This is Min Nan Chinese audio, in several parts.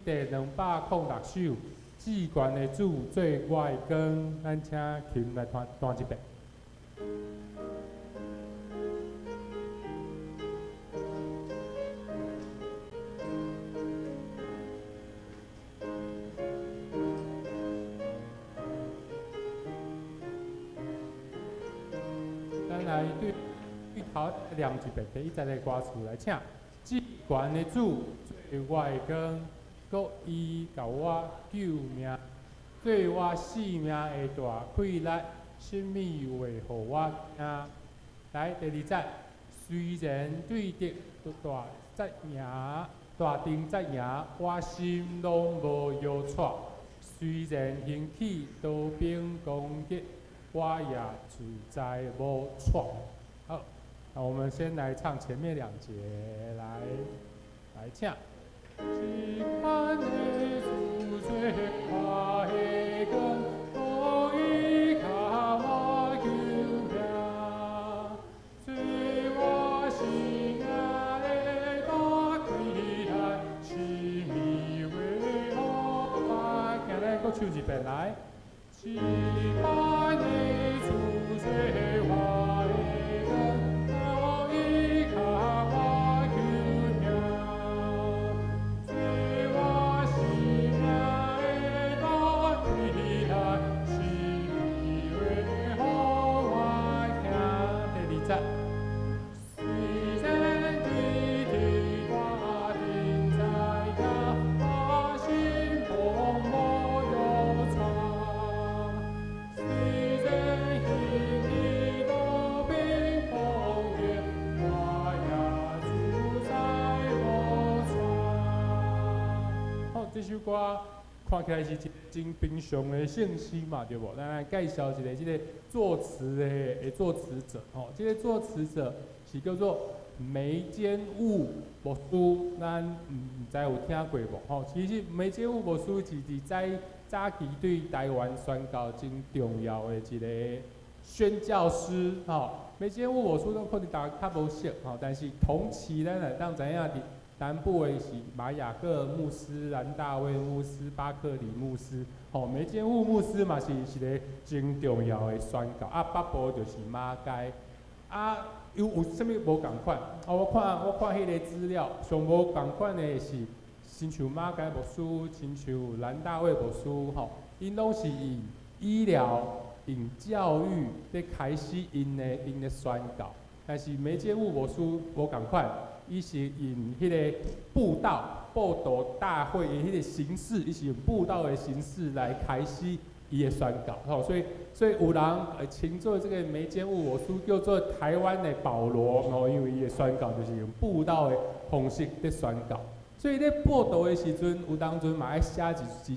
第206首，至懸的主做我的光，咱請琴來彈彈一遍。咱來對頭念一遍第一節的歌詞來，請。至懸的主做我的光，閣伊共我救命，做我性命的大氣力，啥物話予我驚？來，第二節，雖然對敵大扎營，大陣扎營，我心攏無搖掣。雖然興起刀兵攻擊，我也自在無掣。好，那我們先來唱前面兩節，來，來唱。至懸的主做我的光，予伊共我救命，做我性命的大氣力，啥物話予我驚？咱閣唱一遍來。至懸的主做我的光，予伊共我救命，做我性命的大氣力，啥物話予我驚？第二節。雖然對敵大陣扎營，我心攏無搖掣。雖然興起刀兵攻擊，我也自在無掣。好，這首歌看起來是真平常的聖詩嘛，對無？咱來介紹一下這个作詞的作詞者，吼，這个作詞者是叫做梅間霧牧師，咱毋知有聽過無？吼，其實梅間霧牧師是佇早早期對台灣宣教真重要的一個宣教師，吼。梅間霧牧師攏可能大家較無熟，吼，但是同期咱會當知影佇南部的是馬雅各牧師、蘭大衛牧師、巴克里牧師，吼，梅間霧牧師嘛是一个真重要的宣教，啊，北部就是馬偕，啊，有啥物無仝款？啊，我看彼个資料，上無仝款的是，親像馬偕牧師，親像蘭大衛牧師，吼，𪜶攏是以醫療、用教育咧開始𪜶的宣教，但是梅間霧牧師無仝款。伊是用彼个布道、布道大會的彼个形式，伊是用布道的形式來開始伊的宣教，吼，所以有人會稱做這個梅間霧牧師叫做台灣的保羅，吼，因為伊的宣教就是用布道的方式佇宣教，所以咧布道的時陣，有當陣嘛愛寫一一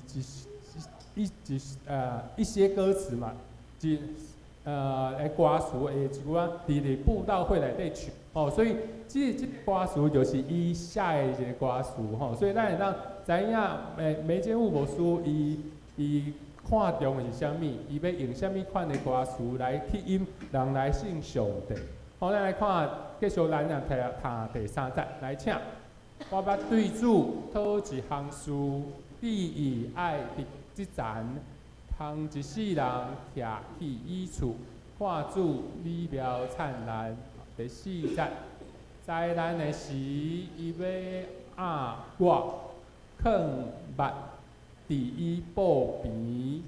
一一一呃一些歌詞嘛，一來歌詞的一寡佇咧布道會內底唱，吼，所以這歌詞就是伊寫的一個歌詞，吼，所以咱會當知影梅間霧牧師伊看重的是啥物，伊欲用啥物款的歌詞來吸引人來信上帝。好，咱來看，繼續咱來讀讀第三節，來請。我捌對主討一項事，志意愛佇這層，通一世人徛佇伊厝，看主美妙燦爛。第四節，災難的時，伊欲爁我，囥目佇伊寶邊。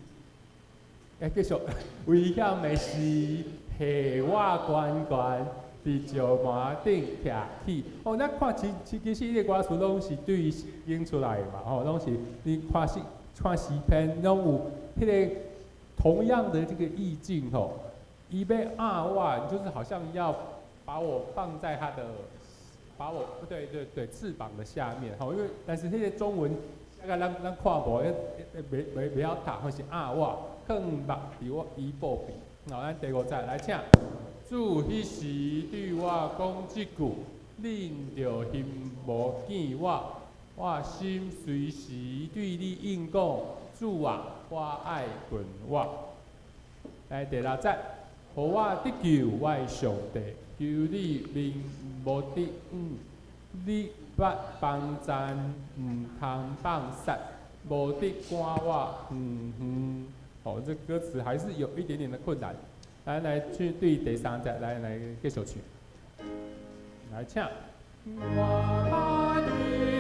欸，繼續，危險的時，繫我懸懸，佇石幔頂徛起。哦，咱看其實彼个歌詞攏是對聖經出來的嘛，吼，攏是你看詩看詩篇，攏有彼个同樣的這個意境吼。伊欲爁我，就是好像要把我放在他的，把我不對對對翅膀的下面，吼，因為但是彼个中文，那個咱看無，袂曉讀，或是爁我，囥目佇我伊寶邊。好，咱第五節來請。主彼時對我講這句，恁著欣慕見我，我心隨時對你應講，主啊，我愛近我。來第六節，予我得救，我的上帝，求你面無得你捌幫贊，毋通放殺，無得趕我遠遠。好，這歌詞還是有一點點的困難。來來去對第三節來來繼續唱。來，請。我捌佇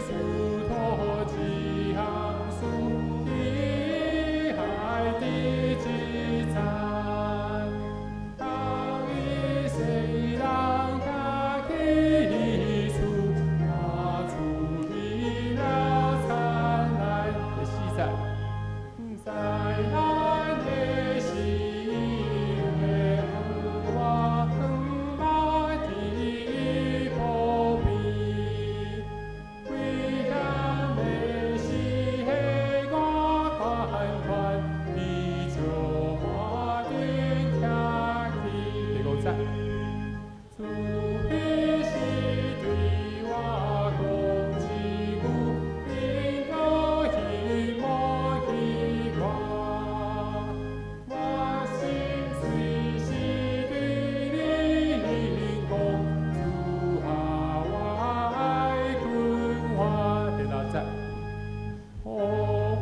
厝塗一項事，天海的一層，當伊世人行去厝，我厝裡了燦爛。第四節，在咱的心的我遠捌佇無邊，危險的時我款款，伊笑我頂徛起。第五節，主彼時對我講一句，引導希望去看，我心隨時對你講，主啊，我愛困惑。第六節，呼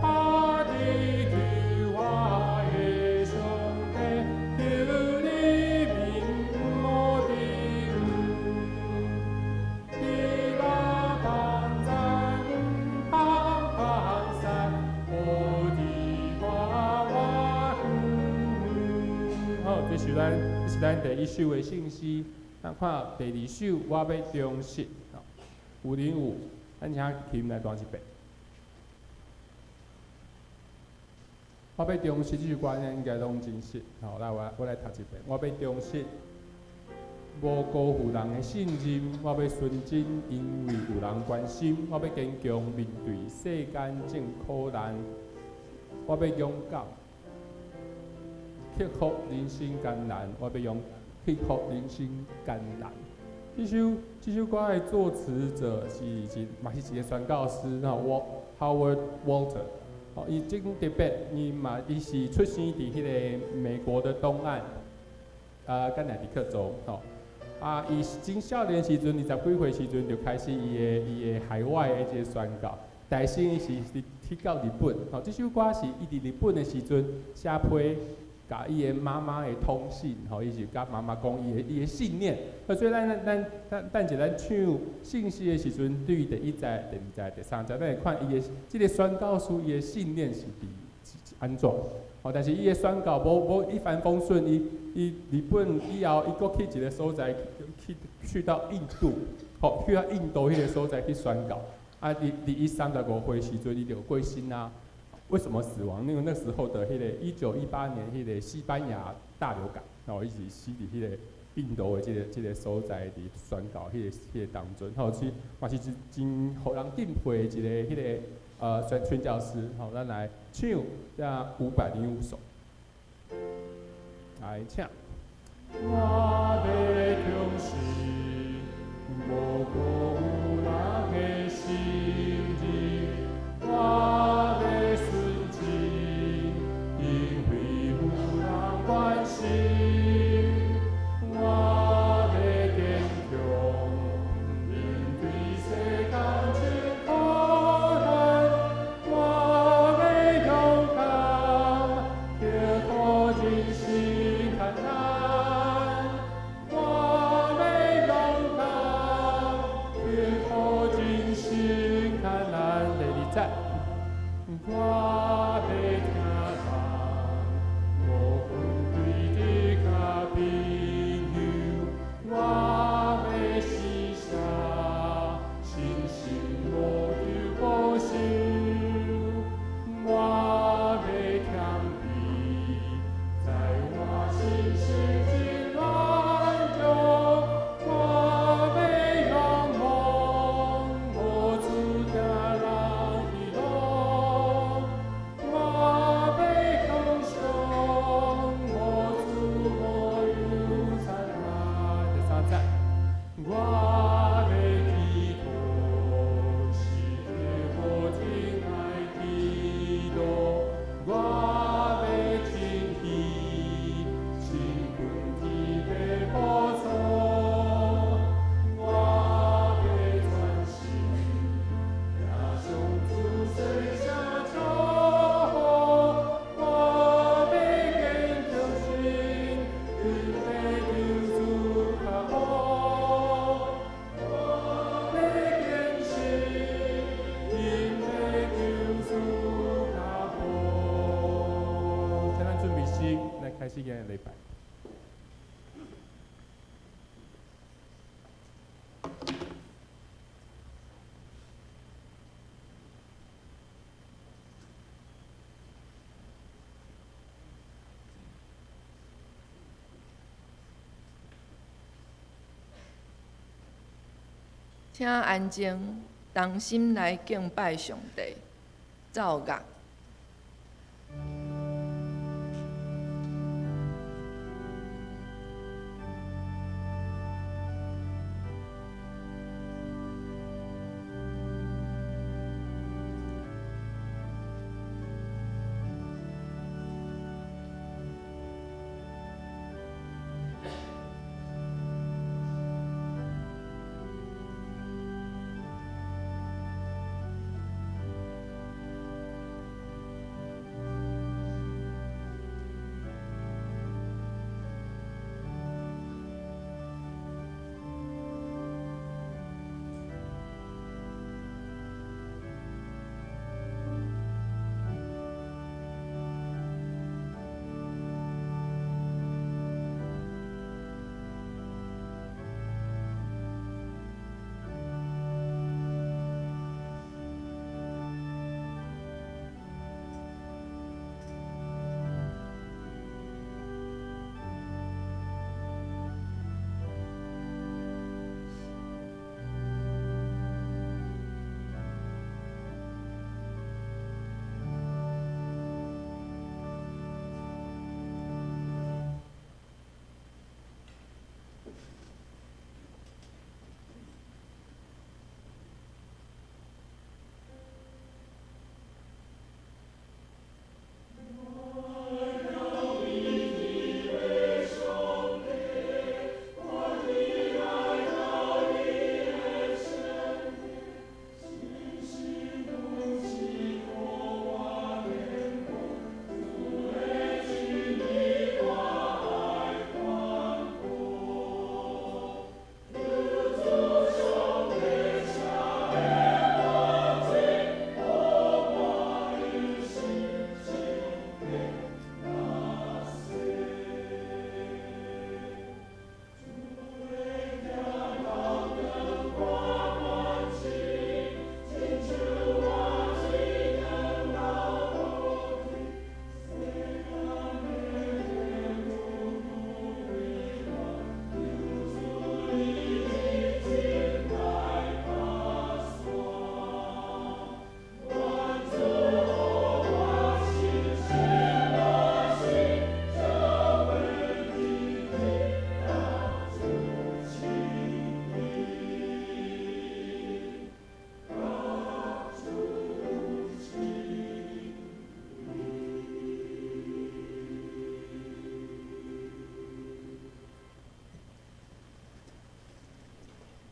喚你救我的上帝，求你面無定。你若幫贊，毋通放殺，無得趕我遠遠。好，這是咱第一首的聖詩。咱看第二首，我欲忠實。505，咱請琴來彈一遍。我欲忠實這首歌，應該攏真熟。好，來我來讀一遍。我欲忠實，無辜負人的信任。我欲純真，因為有人關心。我欲堅強，面對世間眾苦難。我欲勇敢，克服人生艱難。我欲勇克服人生艱難。這首歌的作詞者是嘛是一個宣教師，吼，Howard Walter。哦，伊真特別，伊嘛伊是出生佇彼個美國的東岸，啊，甘乃迪克州，吼。啊，伊真少年時陣，20幾歲時陣就開始伊的海外的這個宣教。但是伊是佇去到日本，吼，這首歌是伊佇日本的時陣寫批共伊的媽媽的通信，吼，伊是共媽媽講伊的信念。所以咱等者咱唱聖詩的時陣，對第一節、第二節、第三節，咱會看伊的這個宣教書，伊的信念是佇是按怎？吼，但是伊的宣告無一帆風順，伊日本以後，伊閣去一個所在，去到印度，吼，去到印度彼個所在去宣告。啊，佇伊35歲時陣，伊就過身啊。為什麼死亡？因為那時候的彼個1918年，彼個西班牙大流感，吼，伊是死佇彼個印度的這個所在佇宣告彼個當中，吼，是嘛是真真予人敬佩的一個彼個宣教師，吼，咱來唱這505首，來請。我欲忠實，無辜負人的信任，我欲純真，因為有人關心，我欲堅強，面對世間眾苦難，我欲勇敢，克服人生艱難，我欲勇敢，克服人生艱難。第二節，我欲聽人，無分對敵佮朋友，我欲施捨，信心無求報酬，我欲謙卑，在我信心真軟弱，我欲仰望，無處聽人喜樂，我欲這个禮拜。請安靜，同心來敬拜上帝。奏樂。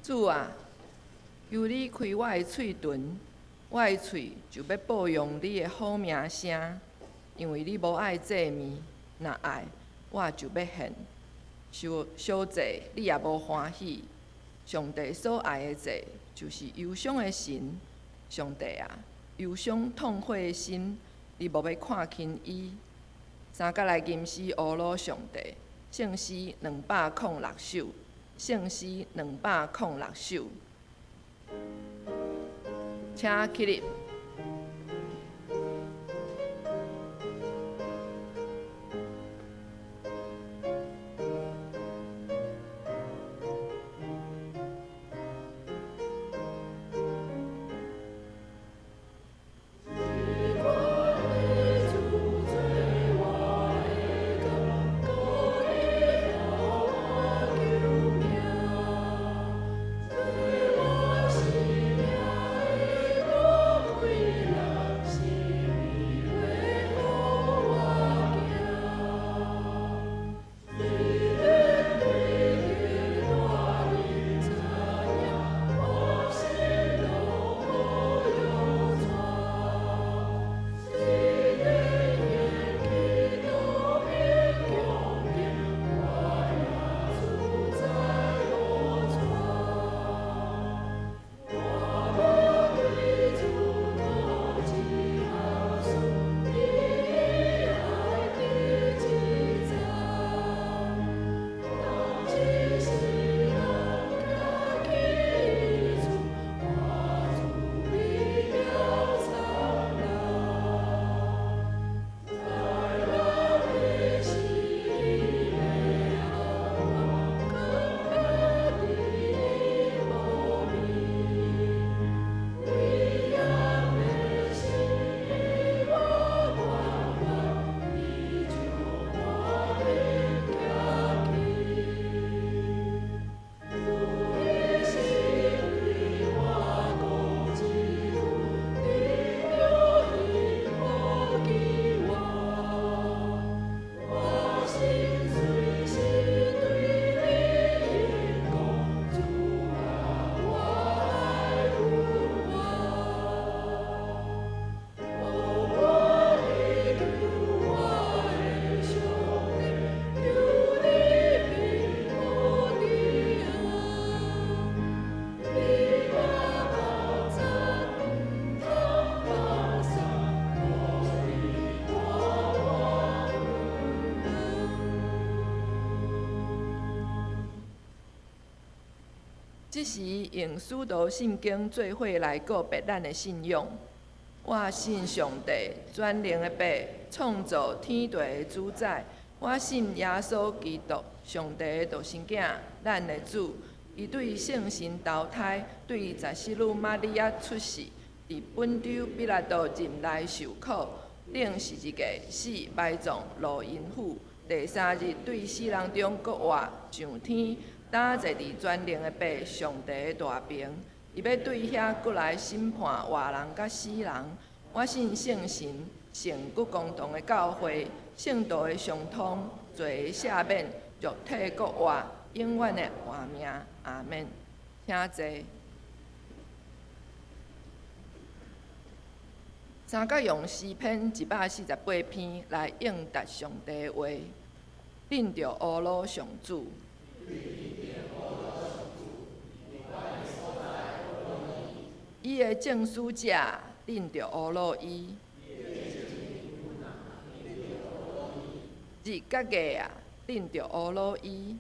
主啊，求你開我的喙唇，我的喙就欲報揚你的好名聲。因為你無愛祭物，若愛，我就欲獻。燒燒祭你也無歡喜。上帝所愛的祭，就是憂傷的神。上帝啊，憂傷痛悔的心，你無欲看輕伊。三角來吟詩呵咾上帝，聖詩206首。聖詩206首，請起立。這時用使徒信經做伙來告別咱的信仰。我信上帝，全能的父，創造天地的主宰。我信耶穌基督，上帝的獨生囝，咱的主。伊對聖神投胎，對十四女瑪利亞出世，佇本丟彼拉多任內受苦，釘十字架，死，埋葬，落陰府。第三日對死人中復活，上天，擔坐佇全能的父上帝的大爿。伊欲對遐閣來審判活人佮死人。我信聖神、聖骨共同的教會、聖徒的相通、罪的赦免、肉體復活、永遠的活命。阿們。請坐。三角用詩篇148篇來應答上帝的話，恁著呵咾上主。伊的眾使者，恁著呵咾伊。日佮月啊，恁著呵咾伊。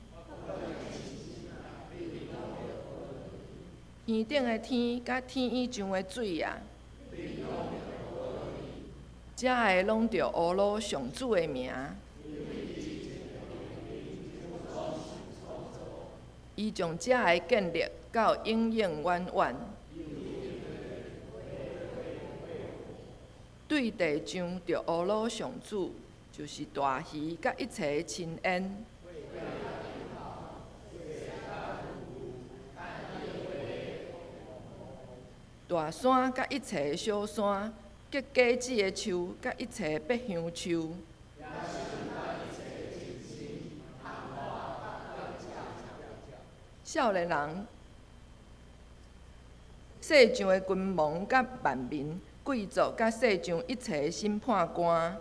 天頂的天佮天以上的水啊，遮的攏著呵咾上主的名。伊將遮的建立到永永遠遠。對地上著呵咾上主，就是大魚佮一切深淵。大山佮一切小山，結果子的樹佮一切百香樹。少年人，世上的君王佮萬民，貴族佮世上一切審判官，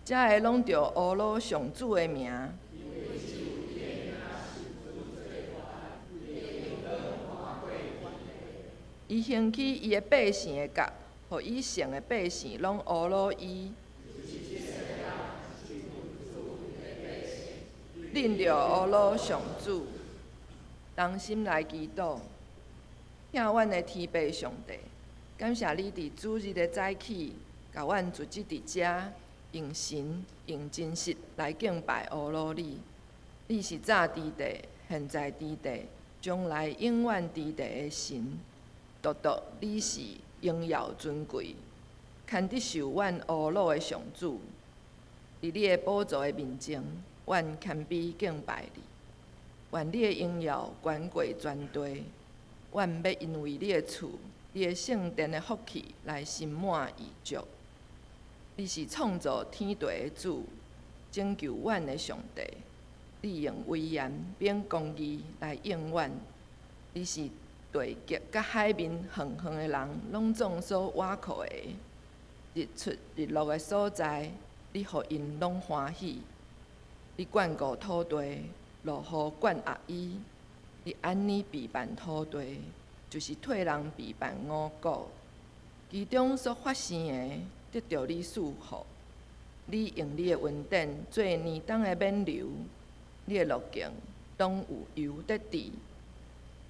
遮的攏著呵咾上主的名。伊興起伊的百姓的角，予伊聖的百姓攏呵咾伊。恁著呵咾上主，同心來祈禱。疼阮的天父上帝，感謝你佇主日的早起，共阮組織佇遮，用神用真實來敬拜呵咾你。你是早佇地、現在佇地、將來永遠佇地的神，獨獨你是榮耀尊貴，堪得受阮呵咾的上主。佇你的寶座的面前，阮謙卑敬拜你。願你的榮耀懸過全地。阮欲因為你的厝、你的聖殿的福氣來心滿意足。你是創造天地的主，拯救阮的上帝。你用威嚴、秉公義來應阮。你是地極佮海面遠遠的人，攏總所倚靠的。日出日落的所在，你予𪜶攏歡喜。你眷顧土地，落雨灌壓伊。你按呢備辦土地，就是替人備辦五穀。其中所發生的，得著你賜予。你用你的恩典做年冬的免流，你的路徑攏有油得治。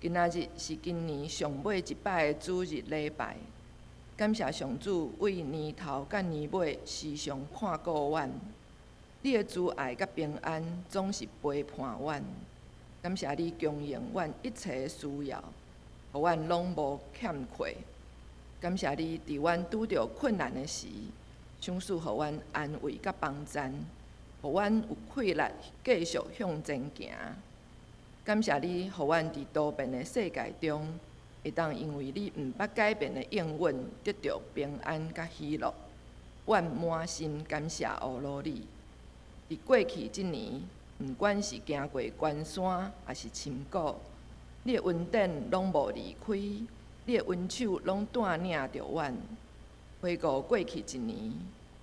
今仔日是今年上尾一擺的主日禮拜，感謝上主對年頭佮年尾時常看顧阮。你的慈愛佮平安總是陪伴阮。感謝你供應阮一切的需要，予阮攏無欠缺。感謝你佇阮拄著困難的時，賞賜予阮安慰佮幫贊，予阮有氣力繼續向前行。感謝你，予阮佇多變的世界中，會當因為你毋捌改變的應允，得著平安佮喜樂。阮滿心感謝呵咾你。佇過去這年，毋管是行過關山，抑是深谷，你的恩典攏無離開，你的恩手攏帶領著阮。回顧過去一年，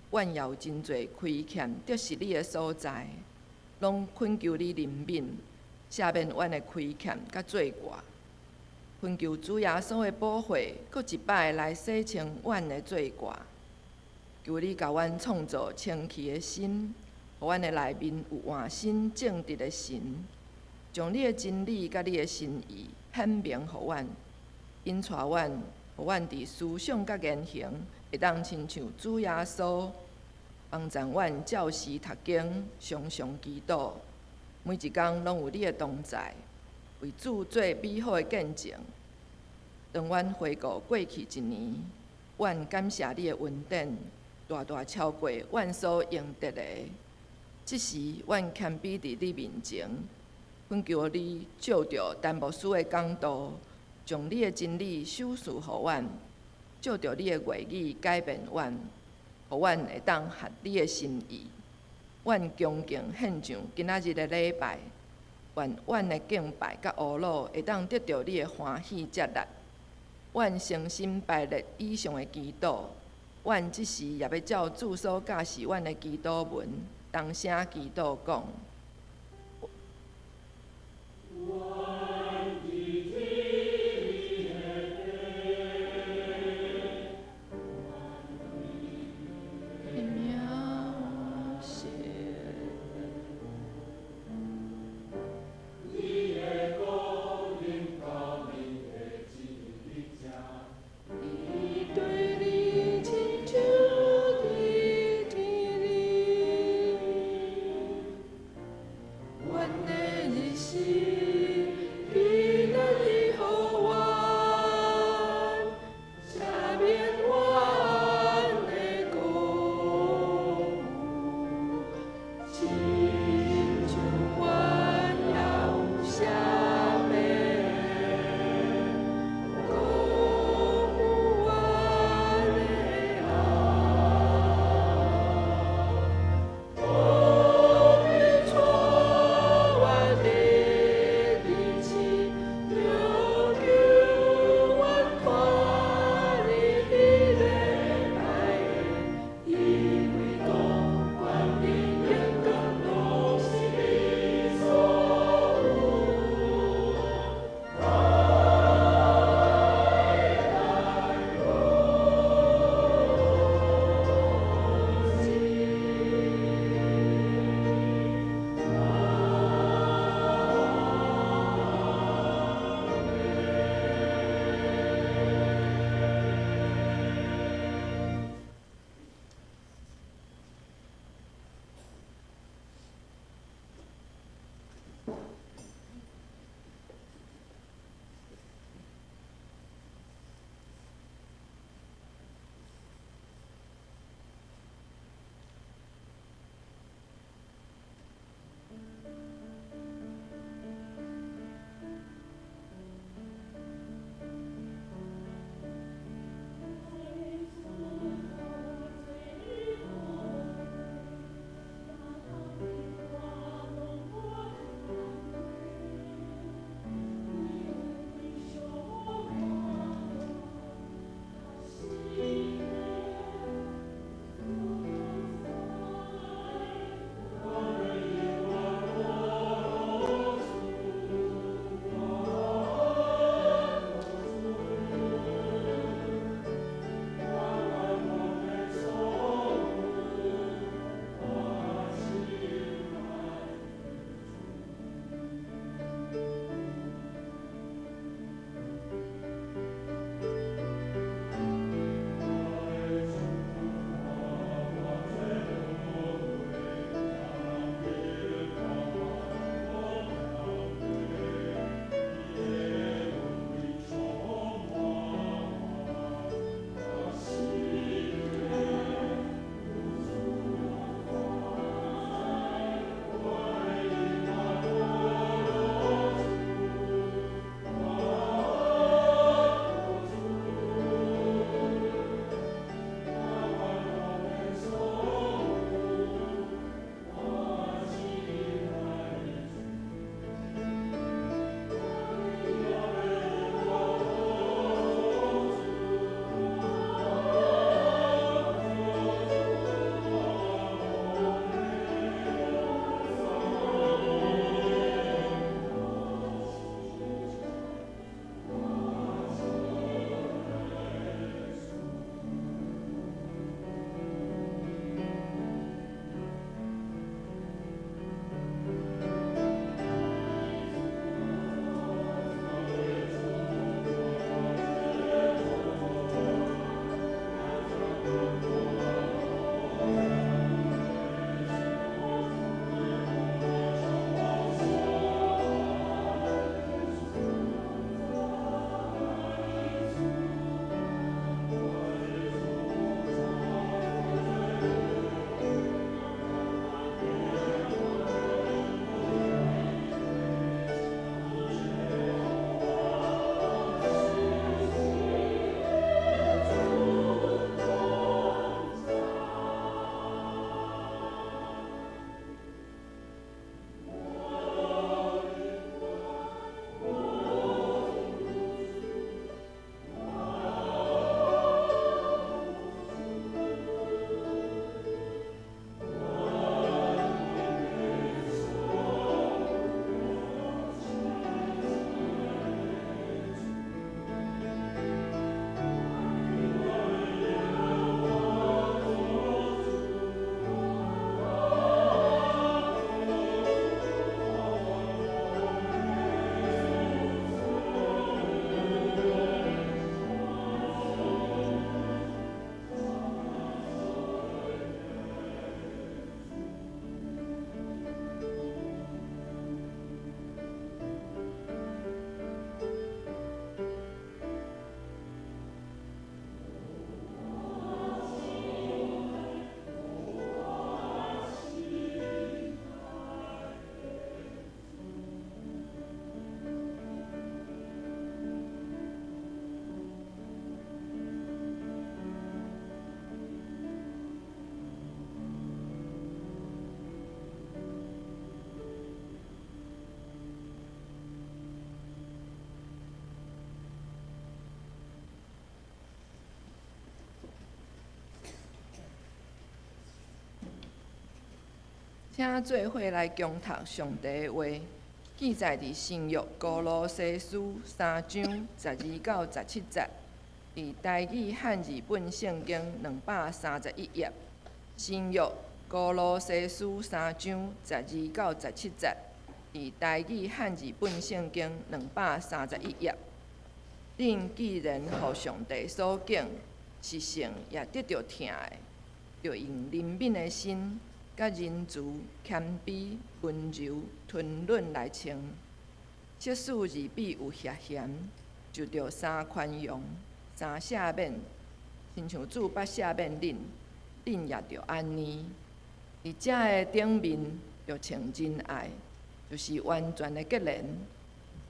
阮也有真濟虧欠得失你的所在，攏懇求你憐憫，赦免阮的虧欠佮罪過。懇求主耶穌的寶血，閣一擺來洗清阮的罪過。求你共阮創造清氣的心，予阮的內面有換新正直的神，將你的真理佮你的心意顯明予阮，引帶阮，予阮佇思想佮言行會當親像主耶穌，幫贊阮照時讀經，常常祈禱，每一工攏有你的同在，為主做美好的見證。當阮回顧過去一年，阮感謝你的恩典，大大超過阮所應得的。這時，阮謙卑佇你面前，懇求你照著陳牧師的講道，將你的真理啟示予阮，照著你的話語改變阮，予阮會當合你的心意。阮恭敬獻上今仔日的禮拜，願阮的敬拜佮呵咾會當得著你的歡喜接納。阮誠心排列以上的祈禱，阮這時也欲照主所教示阮的祈禱文，同聲祈禱講。請做伙來恭讀上帝的話，記載佇新約歌羅西書三章12到17節，佇台語漢字本聖經231頁。新約歌羅西書三章12到17節，佇台語漢字本聖經231頁。恁既然予上帝所揀，是聖也得著疼的，著用憐憫的心，佮仁慈、謙卑、溫柔、吞忍來穿。即使二彼有遐嫌，就著三寬容、三赦免，親像主捌赦免恁，恁也著按呢。佇這个頂面，著穿仁愛，就是完全的結連，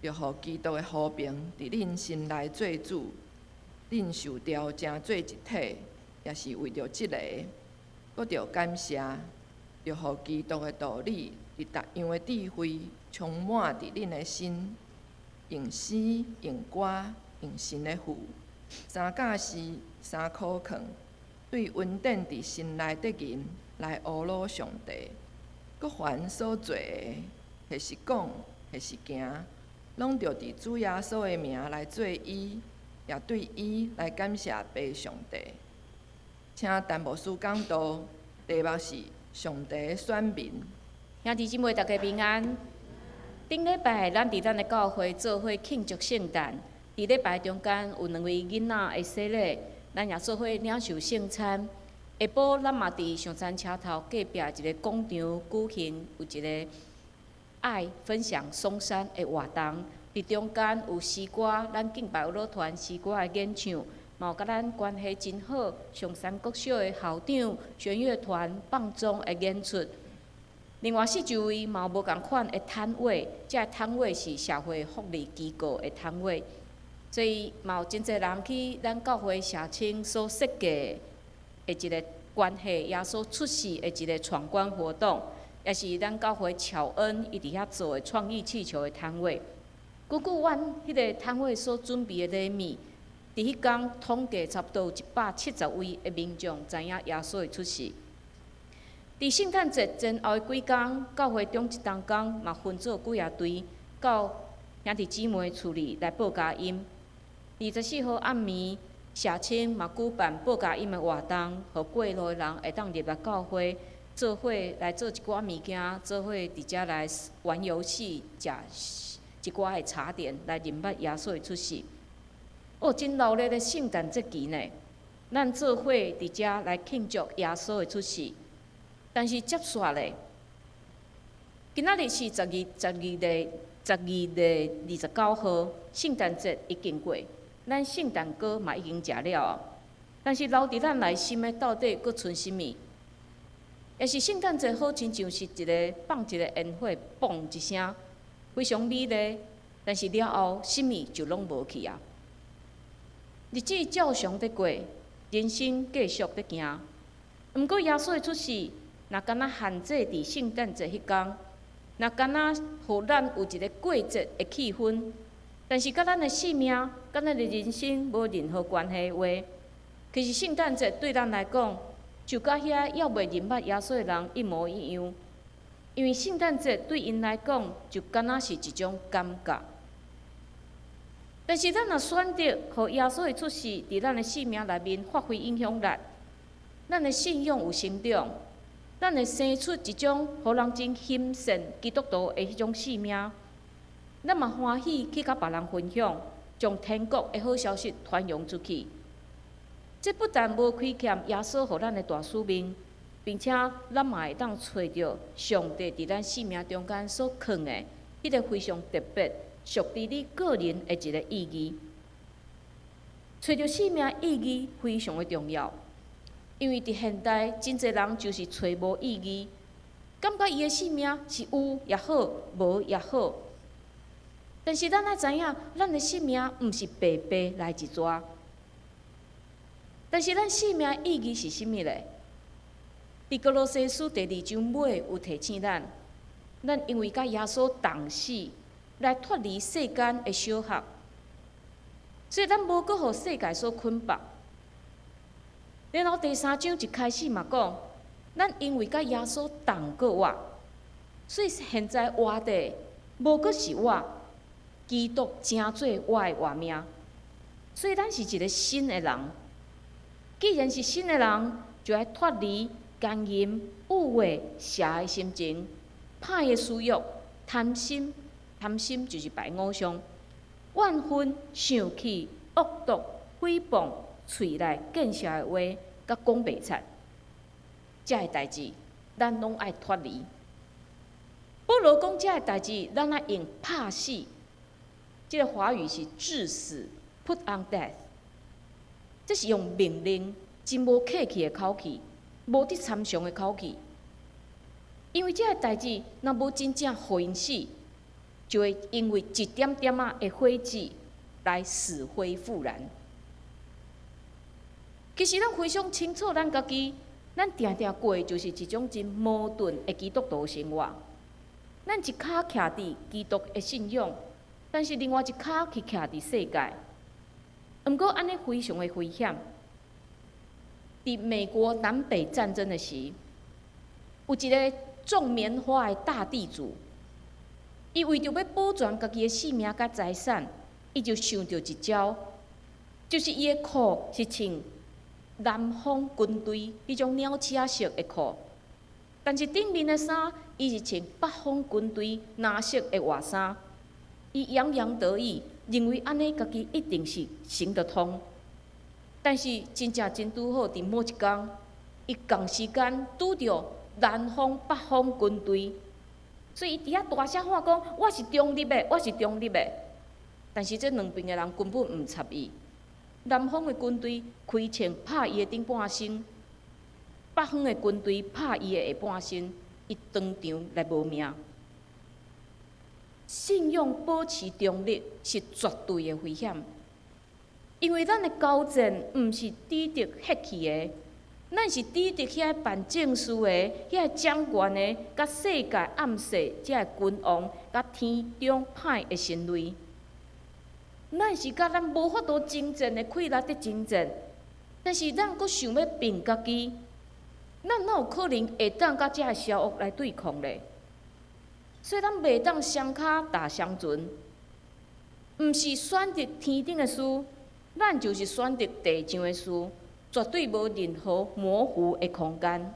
著予基督的和平佇恁心內做主。恁受召成做一體，也是為著這个，閣著感謝，著予基督的道理佇逐樣的智慧充滿佇恁的心，用詩、用歌、用神的賦，三教詩、三苦勸，對恩典佇心內得銀來呵咾上帝。閣凡所做的，或是講，或是行，攏著佇主耶穌的名來做伊，也對伊來感謝父上帝。請陳牧師講道，題目是上帝的選民。兄弟姊妹，大家平安。頂禮拜，咱佇咱的教會做伙慶祝聖誕。佇禮拜中間有兩位囡仔的洗禮，咱也做伙領受聖餐。下晡咱嘛佇上山車頭隔壁一个廣場舉行有一个愛分享松山的活動。佇中間有詩歌，咱敬拜舞蹈團詩歌的演唱，嘛有佮咱關係真好，松山國小的校長、弦樂團放縱的演出。另外四周圍嘛有無仝款的攤位，這个攤位是社會福利機構的攤位，所以嘛有真濟人去咱教會社青所設計的一个關係耶穌出世的一个闖關活動，也是咱教會喬恩伊佇遐做的創意氣球的攤位。根據阮彼个攤位所準備的禮物，佇彼工統計差不多有170位的民眾知影耶穌的出世。佇聖誕節前後的幾工，教會中一同工嘛分做幾仔隊，到兄弟姊妹厝裡來報佳音。24號暗暝，社青嘛舉辦報佳音的活動，予過路的人會當入來教會，做伙來做一寡物件，做伙佇遮來玩遊戲、食一寡的茶點，來認捌耶穌的出世。哦，真熱鬧的聖誕節期呢，咱做伙佇遮來慶祝耶穌的出世。但是接紲咧，今仔日是12月29號，聖誕節已經過，咱聖誕糕嘛已經食了。但是留佇咱內心的到底閣賰啥物？也是聖誕節好親像是一个放一个煙火，嘣一聲，非常美麗。但是了後，啥物就攏無去啊！日子照常佇過，人生繼續佇行。毋過耶穌的出世，若敢若限制佇聖誕節彼工，若敢若予咱有一个過節的氣氛，但是佮咱的性命、佮咱的人生無任何關係的話，其實聖誕節對咱來講，就佮遐猶未認捌耶穌的人一模一樣。因為聖誕節對𪜶來講，就敢若是一種感覺。但是咱若選擇予耶穌的出世佇咱的生命內面發揮影響力，咱的信仰有成長，咱會生出一種予人真欣羨基督徒的彼種生命。咱嘛歡喜去佮別人分享，將天國的好消息傳揚出去。這不但無虧欠耶穌予咱的大使命，並且咱嘛會當揣著上帝佇咱生命中間所囥的彼个非常特別、屬佇你個人的一个意義。揣著生命意義非常的重要，因為佇現代真濟人就是揣無意義，感覺伊的生命是有也好，無也好。但是咱愛知影，咱的生命毋是白白來一逝。但是咱生命意義是啥物咧？佇歌羅西書第二章尾有提醒咱，咱因為佮耶穌同死，來脫離世間的束縛，所以咱無閣予世界所捆綁。然後第三章一開始嘛講，咱因為佮耶穌同過活，所以現在活的無閣是我，基督成做我的活命。所以咱是一个新的人。既然是新的人，就愛脫離姦淫、欲話、邪的心情、歹的私欲、貪心。貪心就是拜偶像、怨恨、生氣、惡毒、誹謗、喙內見笑的話，佮講白賊。這个代誌，咱攏愛脫離。保羅講這个代誌，咱愛用拍死。這个華語是治死，put on death。這是用命令，真無客氣的口氣，無得參詳的口氣。因為這个代誌，若無真正予𪜶死，就會因為一點點仔的火舌來死灰復燃。其實咱非常清楚，咱家己，咱定定過的就是一種真矛盾的基督徒生活。咱一跤徛佇基督的信仰，但是另外一跤去徛佇世界。毋過按呢非常的危險。佇美國南北戰爭的時，有一个種棉花的大地主，伊為著欲保全家己的性命佮財產，伊就想著一招，就是伊的褲是穿南方軍隊彼種鳥鼠仔色的褲，但是頂面的衫，伊是穿北方軍隊藍色的外衫。伊洋洋得意，認為按呢家己一定是行得通。但是真正真拄好，佇某一工，伊仝時間拄著南方、北方軍隊，所以伊佇遐大聲喊講：我是中立的，我是中立的。但是這兩邊的人根本毋插伊。南方的軍隊開槍拍伊的頂半身，北方的軍隊拍伊的下半身，伊當場來無命。信仰保持中立是絕對的危險，因為咱的交戰毋是對著血氣的，咱是對著遐辦政事的、遐掌權的、佮世界暗勢這个君王、佮天中歹的神類。咱是佮咱無法度爭戰的氣力佇爭戰，但是咱閣想欲憑家己，咱哪有可能會當佮這个邪惡來對抗咧？所以咱袂當雙跤踏雙船，毋是選擇天頂的事，咱就是選擇地上的事，絕對無任何模糊的空間。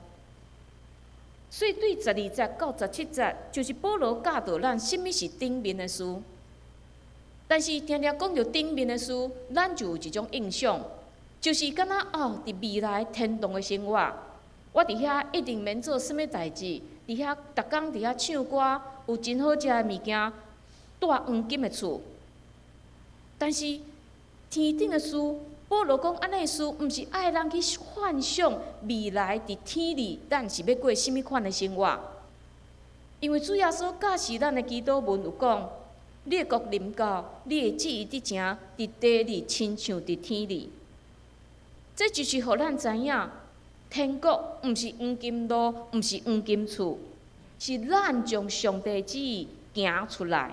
所以對12節到17節，就是保羅教導咱啥物是頂面的事。但是定定講著頂面的事，咱就有一種印象，就是敢若哦，佇未來天堂的生活，我佇遐一定免做啥物代誌，佇遐逐工佇遐唱歌，有真好食的物件，住黃金的厝。但是天頂的事，保羅講按呢的事，毋是愛咱去幻想未來佇天裡，咱是欲過啥物款的生活。因為主耶穌教示咱的祈禱文有講：你的國臨到，你的旨意得成，佇地裡親像佇天裡。這就是予咱知影，天國毋是黃金路，毋是黃金厝，是咱將上帝旨意行出來，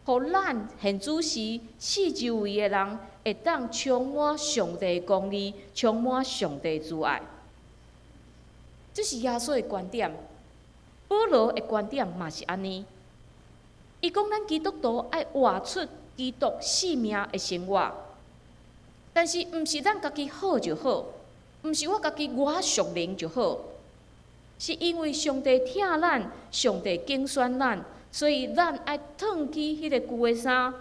予咱現主時四周圍的人會當充滿上帝公義，充滿上帝慈愛。這是耶穌的觀點，保羅的觀點嘛是按呢。伊講咱基督徒愛活出基督性命的生活，但是毋是咱家己好就好，毋是我家己我屬靈就好，是因為上帝疼咱，上帝揀選咱，所以咱愛褪去彼个舊的衫，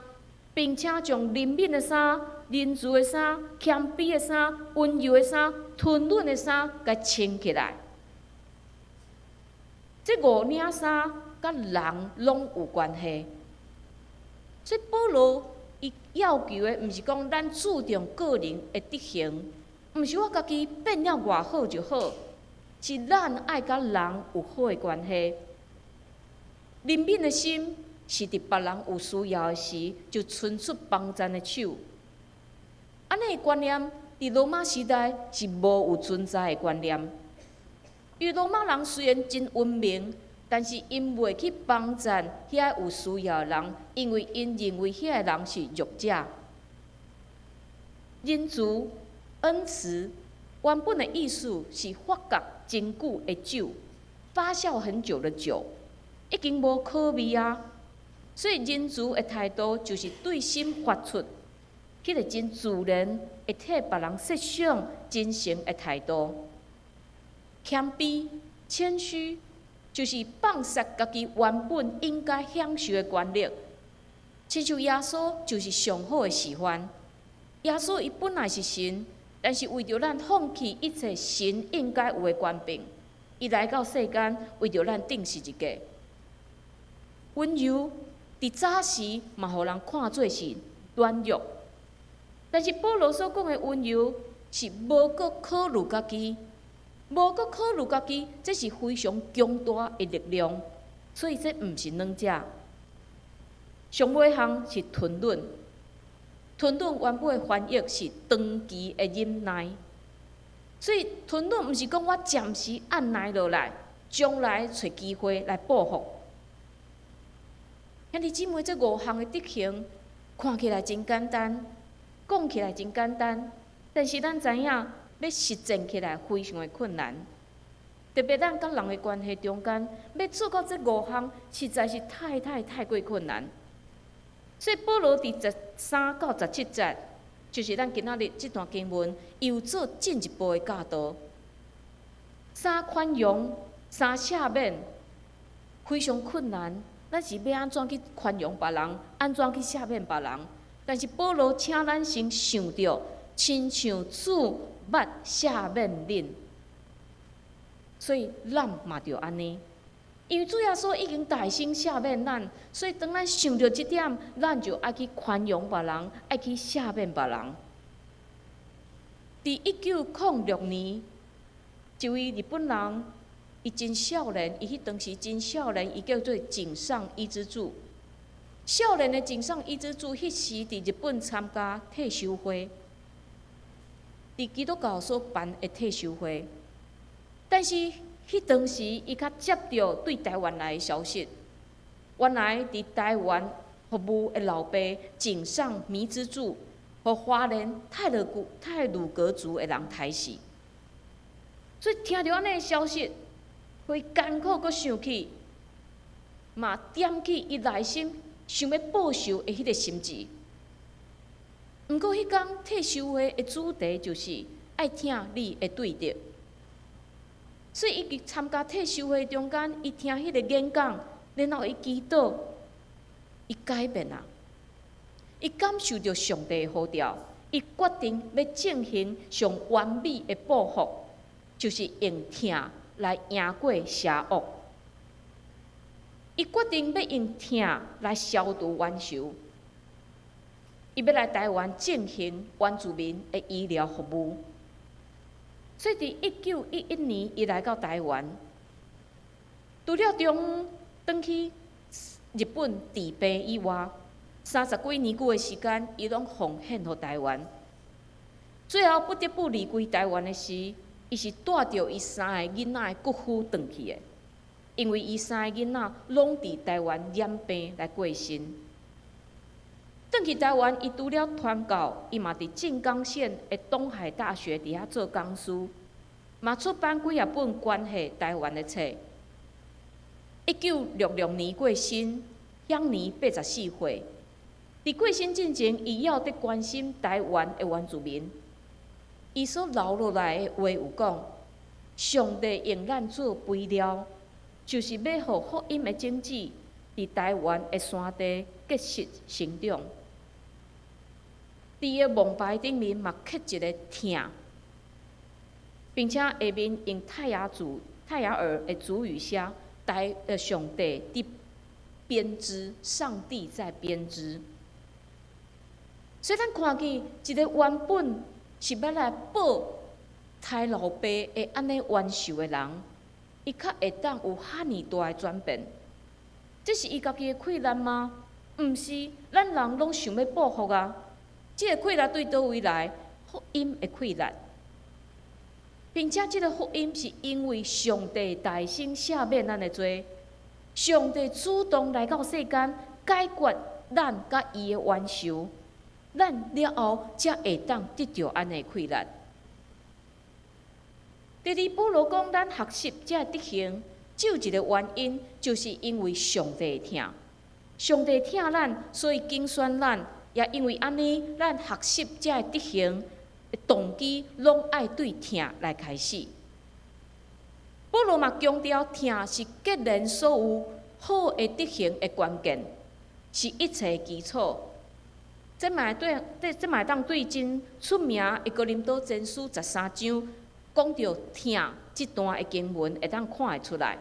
並且將憐憫的衫、仁慈的衫、謙卑的衫、溫柔的衫、吞忍的衫，共穿起來。這五領衫佮人攏有關係，所以保羅伊要求的，毋是講咱注重個人的德行，毋是我家己變了偌好就好，是咱愛佮人有好的關係。憐憫的心是佇別人有需要的時，就伸出幫贊的手。按呢的觀念，佇羅馬時代是無有存在的觀念。因為羅馬人雖然真文明，但是𪜶袂去幫贊遐有需要的人，因為𪜶認為遐个人是弱者。仁慈、恩慈，原本的意思是發酵真久的酒，發酵很久的酒。已經無可味啊。所以仁慈的態度就是對心發出彼個真自然，會替別人設想真誠的態度。謙卑、謙虛，就是放殺家己原本應該享受的權力。親像耶穌就是上好的示範。耶穌伊本來是神，但是為著咱放棄一切神應該有的權柄，伊來到世間為著咱釘十字架。溫柔佇早時嘛，予人看做是軟弱。但是保羅所講的溫柔是無閣考慮家己，無閣考慮家己，這是非常強大的力量。所以這毋是軟者。上尾項是吞忍，吞忍原本的翻譯是長期的忍耐。所以吞忍毋是講我暫時按捺落來，將來揣機會來報復。兄弟姊妹，這五項的德行看起來真簡單，講起來真簡單，但是咱知影欲實踐起來非常的困難。特別咱佮人的關係中間，欲做到這五項，實在是太太太過困難。所以保羅佇13到17節，就是咱今仔日這段經文，又做進一步的教導。三寬容，三赦免，非常困難。咱是欲按怎去寬容別人，按怎去赦免別人？但是保羅請咱先想著，親像主捌赦免恁，所以咱嘛著按呢。因為主耶穌已經代先赦免咱，所以當咱想著這點，咱就愛去寬容別人，愛去赦免別人。佇1906年，一位日本人，伊真少年，伊彼當時真少年，伊叫做井上伊之助。少年的井上伊之助，彼時佇日本參加退修會，佇基督教所辦的退修會，但是彼當時伊較接著對台灣來的消息，原來佇台灣服務的老爸井上彌之助，予花蓮太魯閣族的人刣死，所以聽著按呢的消息，會艱苦閣想起，嘛點起伊內心想欲報仇的彼个心志。毋過彼工退修會的主題就是愛疼你的對敵，所以伊佇參加退修會中間，伊聽彼个演講，然後伊祈禱，伊改變啊，伊感受著上帝的呼召，伊決定欲進行上完美的報復，就是用疼來贏過邪惡。伊決定欲用疼來消除冤仇。伊欲來台灣進行原住民的醫療服務。所以，佇1911年，伊來到台灣，除了中央轉去日本治病以外，三十幾年久的時間，伊攏奉獻予台灣。最後不得不離開台灣的時，伊是帶著伊三個囡仔的骨灰轉去的，因為伊三個囡仔攏佇台灣染病來過身。轉去台灣，伊除了傳教，伊嘛佇靜岡縣的東海大學佇遐做講師，嘛出版幾仔本關係台灣的冊。1966年過身，享年84歲。佇過身進前，伊猶佇關心台灣的原住民。伊所留落來的話有講：上帝用咱做肥料，就是欲予福音的種子佇台灣的山地結實成長。佇伊的墓牌頂面嘛刻一个疼，並且下面用泰雅爾的族語寫：上帝佇編織，上帝在編織。所以咱看見一个原本是欲來報刣老爸的按呢冤仇的人，伊較會當有遐爾大的轉變。這是伊家己的氣力嗎？毋是，咱人攏想欲報復啊！這个氣力對佗位來？福音的氣力，並且這个福音是因為上帝代先赦免咱的罪，上帝主動來到世間解決咱佮伊的冤仇，咱了後才會當得著按呢氣力。第二，保羅講，咱學習這個德行，只有一个原因，就是因為上帝疼，上帝疼咱，所以揀選咱，也因為按呢，咱學習這个德行的動機，攏愛對疼來開始。保羅嘛強調，疼是結連所有好的德行的關鍵，是一切的基礎。這嘛會當對真出名的哥林多前書13章講著疼這段的經文，會當看會出來。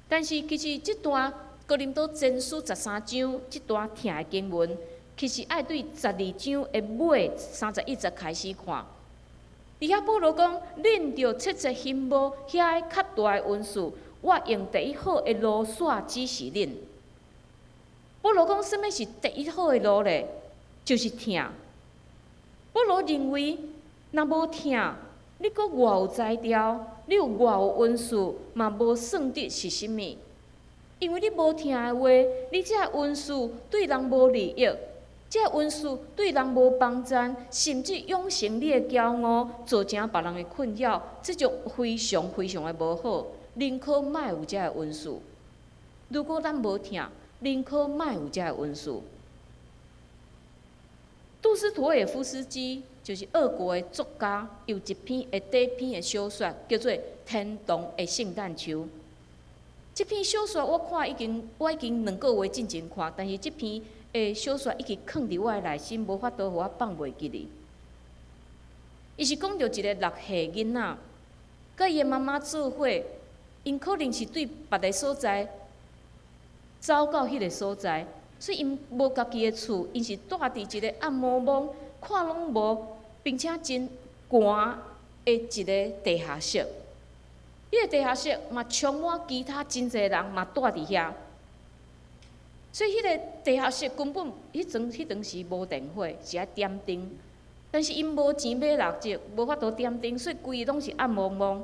但是其實這段哥林多前書十三章這段疼的經文，其實愛對12章的尾31節開始看。佇遐保羅講，恁著切切欣慕遐个較大的恩賜，我用第一好的路線指示恁。保羅講，啥物是第一好的路咧？就是疼。保羅認為，若無疼，你閣偌有才調，你有偌有恩賜，嘛無算得是啥物。因為你無疼的話，你這個恩賜對人無利益，這個恩賜對人無幫助，甚至養成你的驕傲，造成別人的困擾，這種非常非常的無好。寧可莫有這個恩賜。如果咱無疼，寧可莫有這個恩賜。杜斯妥也夫斯基就是俄國的作家，有一篇的短篇的小說，叫做《天堂的聖誕樹》。這篇小說我看已經，我已經2個月進前看，但是這篇的小說一直囥佇我的內心，無法度予我放袂記哩。伊是講著一個6歲囡仔，佮伊的媽媽做伙，𪜶可能是對別个所在走到彼个所在，所以𪜶無家己的厝，𪜶是蹛佇一個暗暛暛，看攏無，並且真寒的一個地下室。彼個地下室嘛充滿其他真濟人嘛蹛佇遐，所以彼個地下室根本彼陣時無電火，是愛點燈，但是𪜶無錢買蠟燭，無法度點燈，所以規个攏是暗暛暛。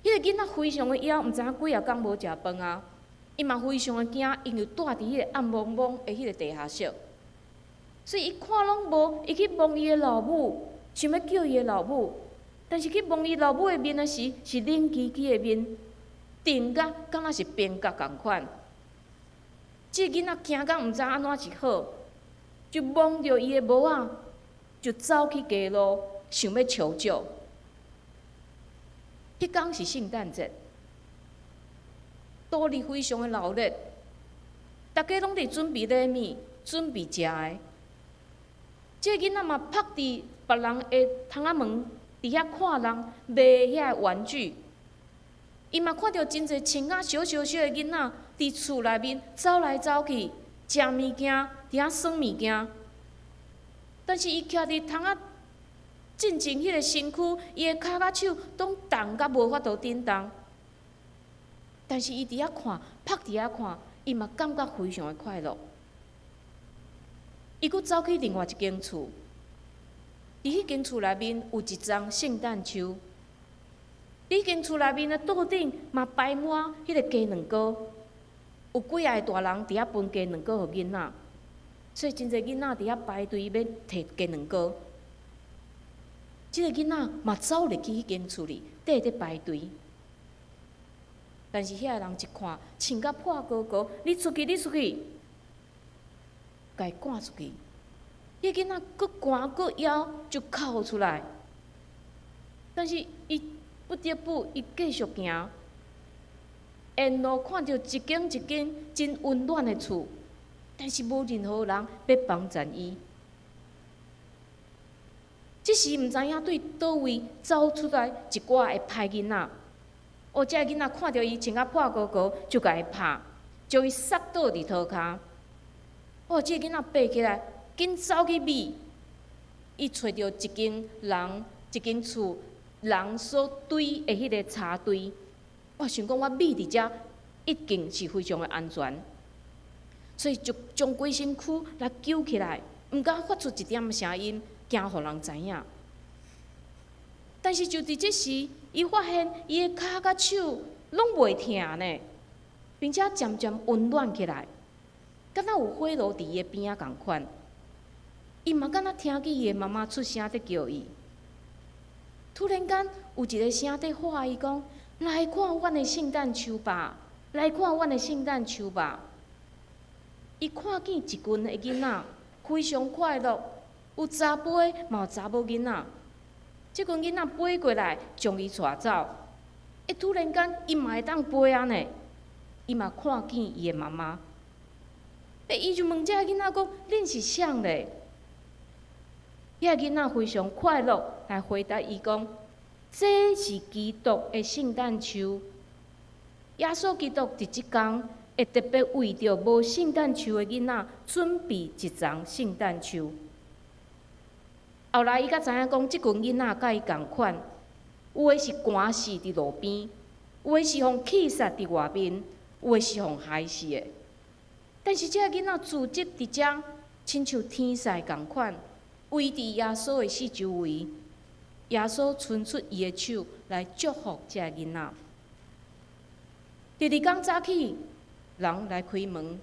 彼個囡仔非常的枵，毋知影幾仔工無食飯啊！伊嘛非常的驚，因為蹛佇彼個暗暛暛的彼個地下室，所以伊看攏無，伊去摸伊的老母，想欲叫伊的老母。但是去摸伊老母的面的時，是冷吱吱的面，凍甲敢若是冰甲仝款。這個囡仔驚甲毋知按怎是好，就摸著伊的帽仔，就走去街路，想欲求救。彼工是聖誕節，都市非常的鬧熱，大家攏佇準備禮物，準備食的。這個囡仔嘛曝佇別人的窗仔門，佇遐看人賣遐个玩具。伊嘛看著真濟穿甲小小小的囡仔，佇厝內面走來走去，食物件，佇遐耍物件。但是伊徛佇窗仔進前彼個身軀，伊的跤佮手攏凍甲無法度振動。但是伊佇遐看，曝佇遐看，伊嘛感覺非常的快樂。伊閣走去另外一間厝，佇彼間厝內面有一叢聖誕樹。佇彼間厝內面的桌頂嘛擺滿彼個雞卵糕，有幾仔個大人佇遐分雞卵糕予囡仔，所以真濟囡仔佇遐排隊欲提雞卵糕。這個囡仔嘛走入去彼間厝裡，綴咧排隊。但是遐个人一看，穿甲破糊糊，你出去，你出去，共伊趕出去。彼個囡仔閣寒閣枵，就哭出來。但是伊不得不，伊繼續行。沿路看著一間一間真溫暖的厝，但是無任何人欲幫贊伊。這時毋知影對佗位走出來一寡的歹囡仔，哦，這个囡仔看著伊穿甲破糊糊，就共伊拍，將伊摔倒佇塗跤。哦，這個囡仔爬起來，緊走去覓，伊揣著一間人、一間厝人所堆的彼個柴堆。我想講，我覓佇遮一定是非常的安全，所以就將規身軀來揪起來，毋敢發出一點聲音，驚予人知影。但是就佇這時，伊發現伊的跤佮手攏袂疼呢，並且漸漸溫暖起來，敢若有火爐佇伊的邊仔仝款。伊嘛敢若聽見伊的媽媽出聲佇叫伊。突然間有一个聲佇喊伊講：來看阮的聖誕樹吧，來看阮的聖誕樹吧。伊看見一群的囡仔非常快樂，有查埔嘛有查某囡仔。這群囡仔飛過來，將伊帶走。欸，突然間，伊嘛會當飛啊呢？伊嘛看見伊的媽媽。欸，伊就問這个囡仔講：恁是啥咧？遐囡仔非常快樂來回答伊講：這是基督的聖誕樹。耶穌基督佇這工會特別為著無聖誕樹的囡仔準備一叢聖誕樹。後來伊才知影講，這群囡仔佮伊仝款，有的是寒死佇路邊，有的是予棄殺佇外面，有的是予害死的。但是這个囡仔聚集佇遮，親像天使仝款，圍佇耶穌的四周圍。耶穌伸出伊的手來祝福這個囡仔。第二工早起，人來開門，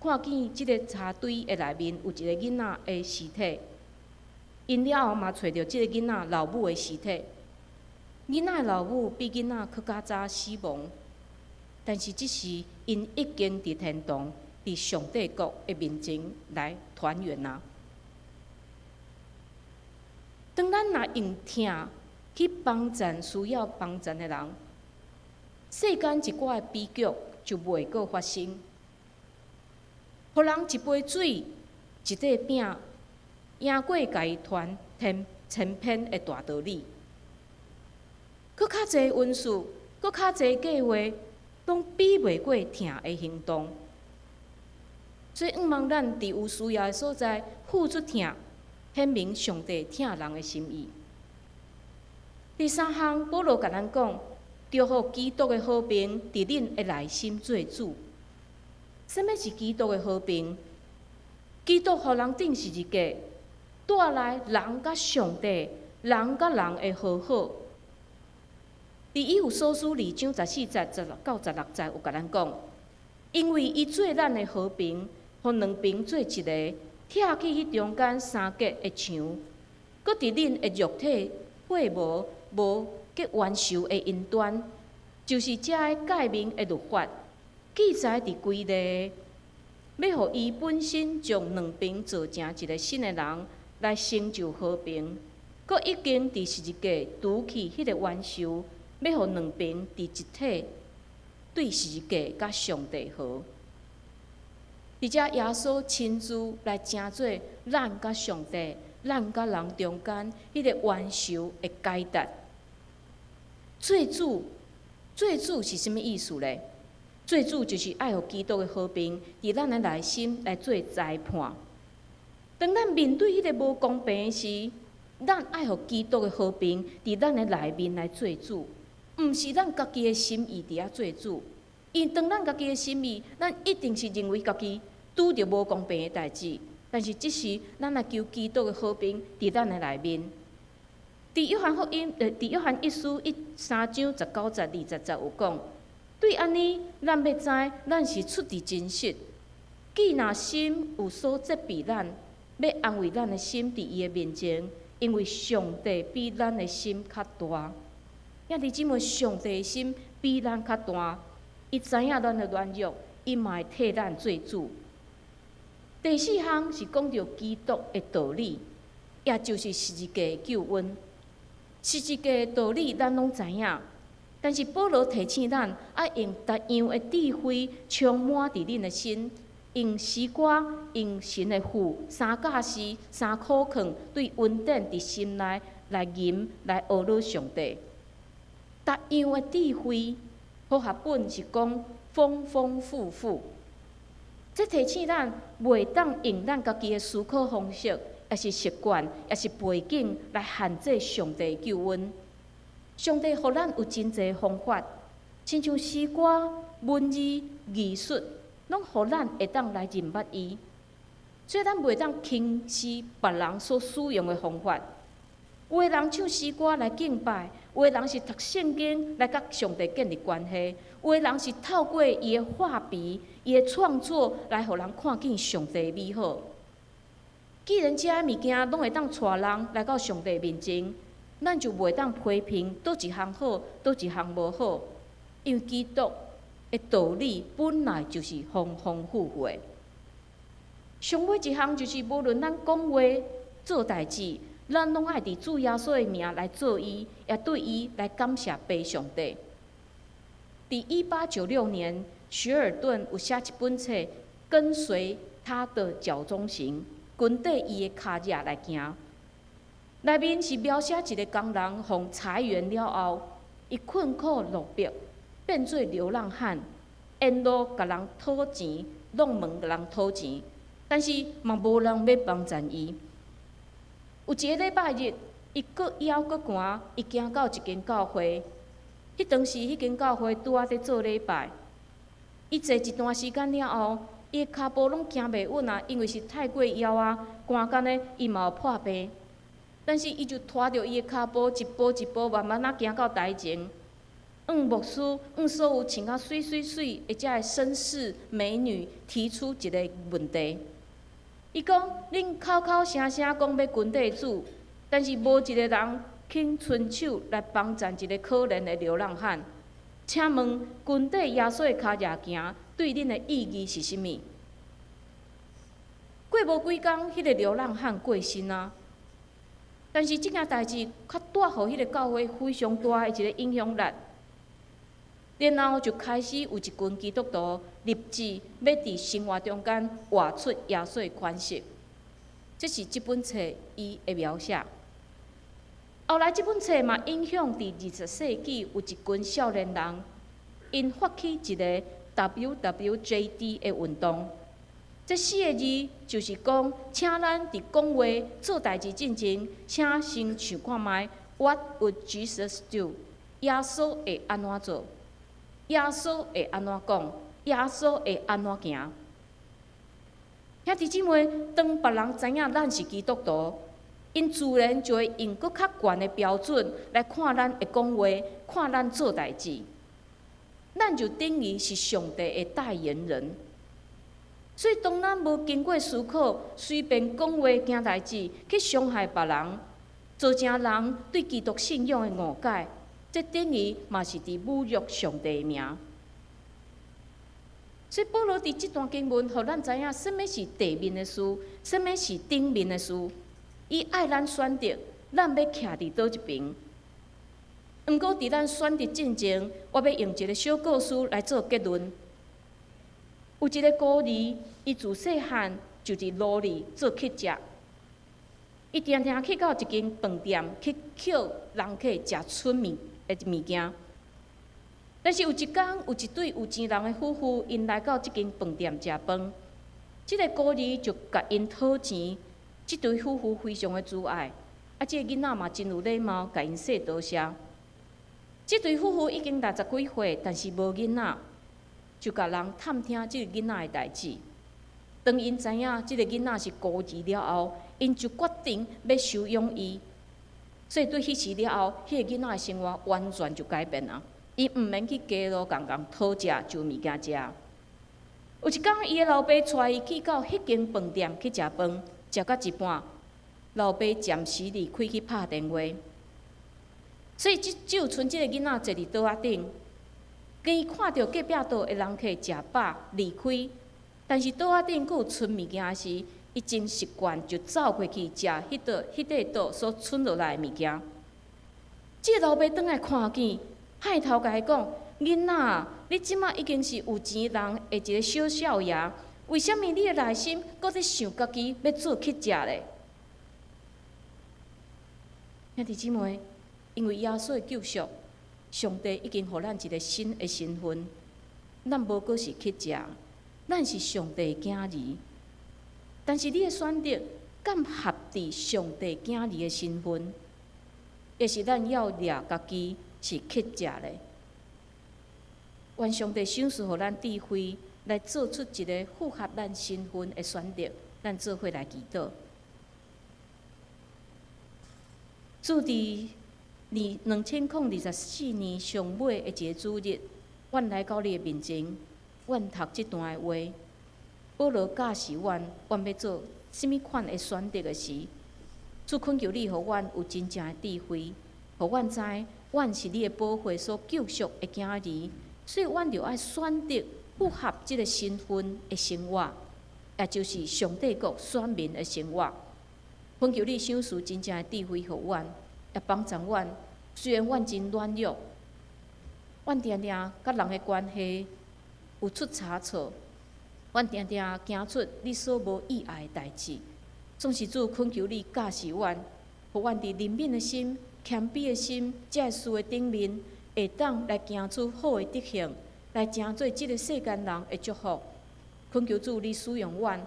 看見這个柴堆的內面有一个囡仔的屍體。𪜶了後嘛揣著這个囡仔老母的屍體。囡仔的老母比囡仔閣較早死亡，但是這時𪜶已經佇天堂，佇上帝國的面前來團圓啊！當咱若用疼去幫贊需要幫贊的人，世間一寡的悲劇就袂閣發生。予人一杯水、一塊餅，贏過共伊傳天千遍的大道理。閣較濟恩賜，閣較濟計劃，攏比袂過疼的行動。所以，向望咱佇有需要的所在付出疼，顯明上帝疼人的心意。第三項，保羅共咱講，著予基督的和平佇恁的內心做主。啥物是基督的和平？基督予人釘十字架，帶來人佮上帝、人佮人的和好。佇以弗所書二章十四節10到16節有共咱講，因為伊做咱的和平，予兩邊做一个，拆去彼中間相隔的牆，閣佇恁的肉體廢無無結冤仇的爭端，就是這个誡命的律法，記載佇規例，欲予伊本身將兩邊造成一个新的人，來成就和平，閣已經佇十字架除去彼個冤仇，欲予兩邊佇一體對十字架佮上帝和。佇遮耶穌親自來成做咱佮上帝、咱佮人中間彼個冤仇的解答。做主，做主是啥物意思咧？做主就是愛予基督的和平佇咱的內心來做裁判。當咱面對彼個無公平時，咱愛予基督的和平佇咱的內面來做主，毋是咱家己的心意佇遐做主。因為當咱家己的心意，咱一定是認為家己拄著無公平的代誌。但是這時，咱來求基督的和平佇咱的內面。佇約翰福音，佇約翰一書三章十九節、二十節有講，對按呢，咱欲知，咱是出佇真實。既若心有所責備咱，欲安慰咱的心佇伊的面前，因為上帝比咱的心較大。兄弟姊妹，上帝的心比咱較大，伊知影咱的軟弱，伊嘛會替咱做主。第四項是講著基督的道理，也就是十字架的救恩。十字架的道理咱攏知影，但是保羅提醒咱，愛用各樣的智慧充滿佇恁的心，用詩歌、用神的賦、三教詩、三苦勸，對恩典佇心內來吟來呵咾上帝。各樣的智慧，和合本是講豐豐富富。這提醒咱袂當用咱家己的思考方式，抑是習慣，抑是背景來限制上帝的救恩。上帝予咱有真濟方法，親像詩歌、文字、藝術，攏予咱會當來認捌伊。所以咱袂當輕視別人所使用的方法。有的人唱詩歌來敬拜，有的人是讀聖經來佮上帝建立關係，有的人是透過伊的畫筆、伊的創作來予人看見上帝的美好。既然這个物件攏會當帶人來到上帝面前，咱就袂當批評佗一項好，佗一項無好，因為基督的道理本來就是豐豐富富的。上尾一項就是，無論咱講話做代誌，咱攏愛佇主耶穌的名來做伊，也對伊來感謝父上帝。佇1896年，雪爾頓有寫一本冊，跟隨他的腳蹤行，跟綴伊的跤跡來行。內面是描寫一个工人，予裁員了後，伊困苦落魄，變做流浪漢，沿路共人討錢，弄門共人討錢，但是嘛無人欲幫贊伊。有一个禮拜日，伊閣枵閣寒，伊行到一間教會。彼當時，彼間教會拄仔佇做禮拜。伊坐一段時間了後，伊的跤步攏行袂穩啊，因為是太過枵啊，寒甲呢，伊嘛有破病。但是伊就拖著伊的跤步，一步一步慢慢仔行到台前。向牧師，向所有穿甲媠媠媠的遮个紳士美女提出一个問題。伊講：恁口口聲聲講欲跟綴主，但是無一个人肯伸手來幫贊一个可憐的流浪漢。請問，跟綴耶穌的跤跡行，對恁的意義是啥物？過無幾工，彼个流浪漢過身啊。但是這件代誌，卻帶予彼个教會非常大的一个影響力。然後就開始有一群基督徒立志欲佇生活中間活出耶穌的款式。這是這本冊伊的描寫。後來這本冊嘛影響佇20世紀有一群少年人，𪜶發起一个 WWJD 的運動。這四个字就是講，請咱佇講話做代誌進前，請先想看覓，What would Jesus do？耶穌會按怎做？耶穌會按怎講？耶穌會按怎行？兄弟姊妹，當別人知影咱是基督徒，𪜶自然就會用閣較懸的標準來看咱的講話，看咱做代誌。咱就等於是上帝的代言人。所以，當咱無經過思考，隨便講話、行代誌，去傷害別人，造成人對基督信仰的誤解，這等於嘛是佇侮辱上帝的名。所以，保羅佇這段經文，予咱知影啥物是地面的事，啥物是頂面的事。伊愛咱選擇，咱欲徛佇佗一邊。毋過，佇咱選擇進前，我欲用一个小故事來做結論。有一个孤兒，伊自細漢就佇路裡做乞食，伊定定去到一間飯店去抾人客食剩物的物件。但是有一工，有一對有錢人的夫婦，𪜶來到這間飯店食飯，這个孤兒就共𪜶討錢，這對夫婦非常的慈愛，啊，這个囡仔嘛真有禮貌，共𪜶說多謝。這對夫婦已經60幾歲，但是無囡仔。就共人探聽這个囡仔的代誌。當𪜶知影這个囡仔是孤兒了後，𪜶就決定欲收養伊。所以對彼時了後，彼个囡仔的生活完全就改變啊！伊毋免去街路共人討食，就物件食。有一工，伊的老爸帶伊去到彼間飯店去食飯，食到一半，老爸暫時離開去拍電話，所以只只有賰這个囡仔坐佇桌仔頂。當伊看著隔壁桌的人客食飽離開，但是桌仔頂閣有剩物件時，伊真習慣就走過去食彼桌彼塊桌所剩落來的物件。這个老爸轉來看見，害頭共伊講：囡仔，你這馬已經是有錢人的一个小少爺，為啥物你的內心閣咧想家己欲做乞食咧？兄弟姊妹，因為耶穌的救贖，上帝已經予咱一个新的身份，咱無閣是乞食，咱是上帝的囝兒。但是你的選擇，敢合佇上帝囝兒的身份，抑是咱要掠家己是乞食咧？願上帝賞賜予咱智慧，來做出一个符合咱身份的選擇。咱做伙來祈禱。主佇2024年上尾的一个主日，阮來到你的面前，阮讀這段的話。保羅教示阮，阮欲做啥物款的選擇的時，主懇求你，予阮有真正的智慧，予阮知，阮是你的寶血所救贖的囝兒，所以阮著愛選擇符合這个身份的生活，也就是上帝國選民的生活。懇求你賞賜真正的智慧予阮，也幫助阮。雖然阮真軟弱，阮定定佮人的關係有出差錯，阮定定行出你所無意愛的代誌。總是主懇求你教示阮，予阮佇憐憫的心、謙卑的心，這个事的頂面，會當來行出好的德行，來成做這个世間人的祝福。懇求主你使用阮，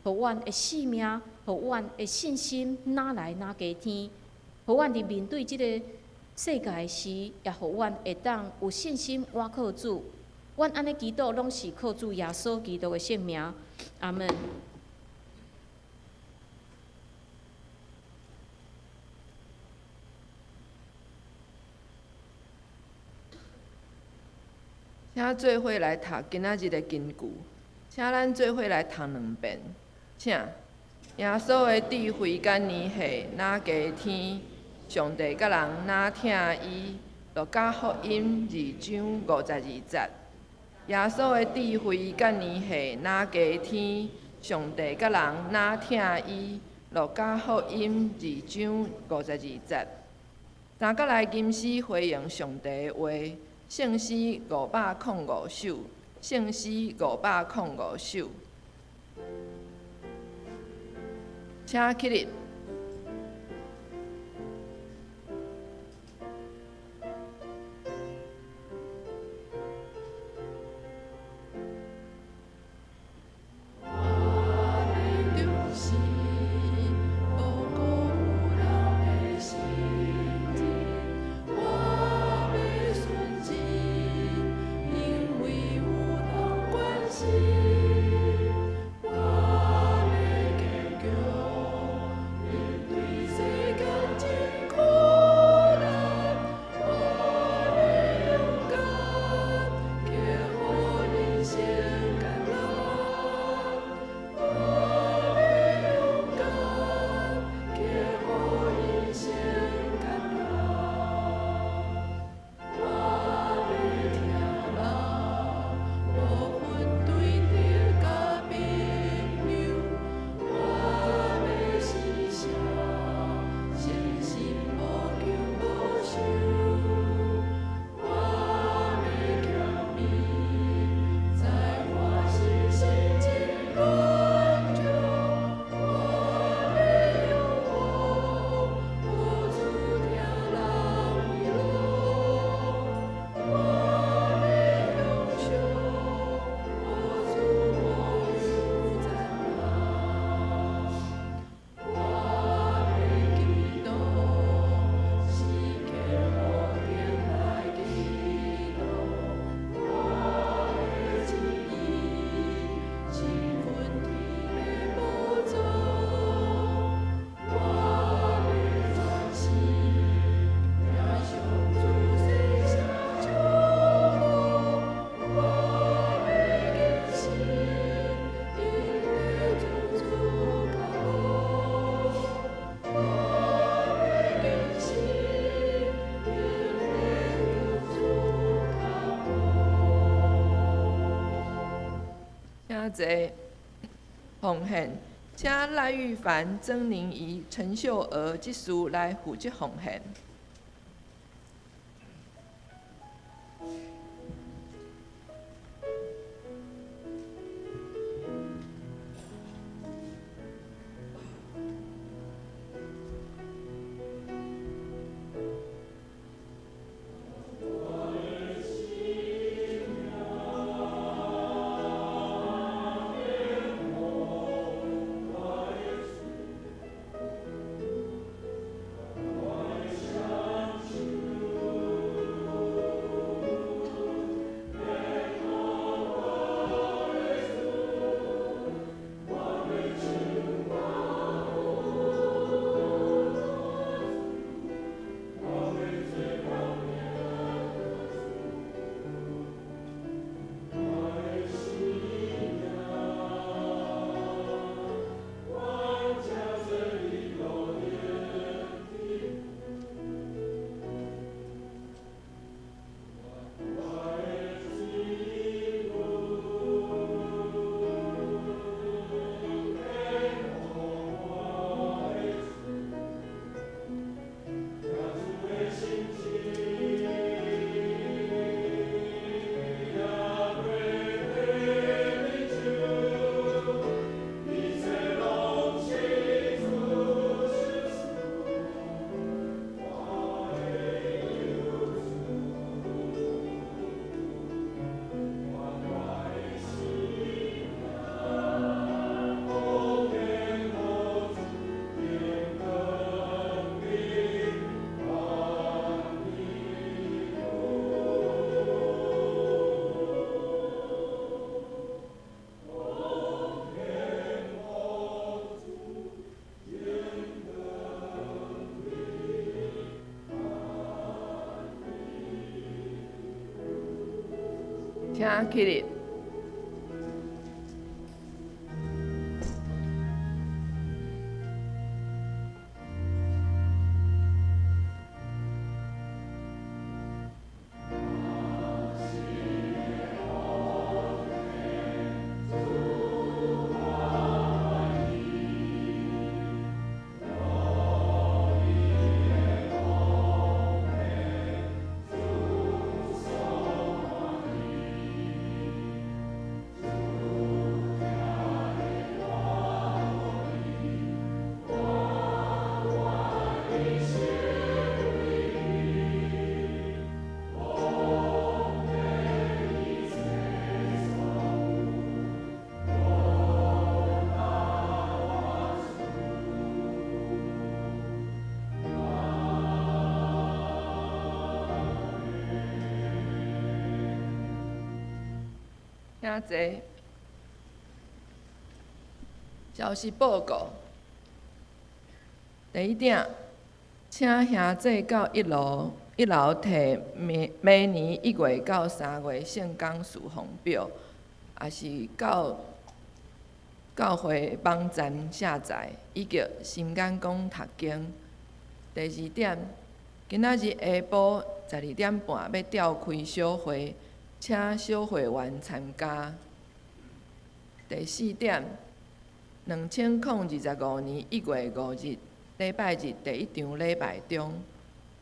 予阮的性命，予阮的信心，若來若加添，予阮佇面對這个世界時，也予阮會當有信心倚靠主。阮按呢祈禱，攏是靠主耶穌基督的聖名。阿門。請做伙來讀今仔日的金句，請咱做伙來讀兩遍。請耶穌的智慧佮年歲若加添，上帝佮人若疼伊。路加福音2章52節。耶穌的智慧佮年歲若加添，上帝佮人若疼伊。路加福音2章52節。三角來吟詩回應上帝的話。聖詩505首，聖詩505首，請起立。請坐。奉獻，請賴玉凡、曾寧儀、陳秀娥執事來負責奉獻。請起立。請坐。消息報告。第一點，請兄姊到一樓，一樓提明明年1月到3月聖工事奉表，抑是到教會網站下載，以及心眼講讀經。第二點，今仔日下晡12點半欲召開小會，請小會員參加。第四點，2025年1月5日禮拜日第一場禮拜中，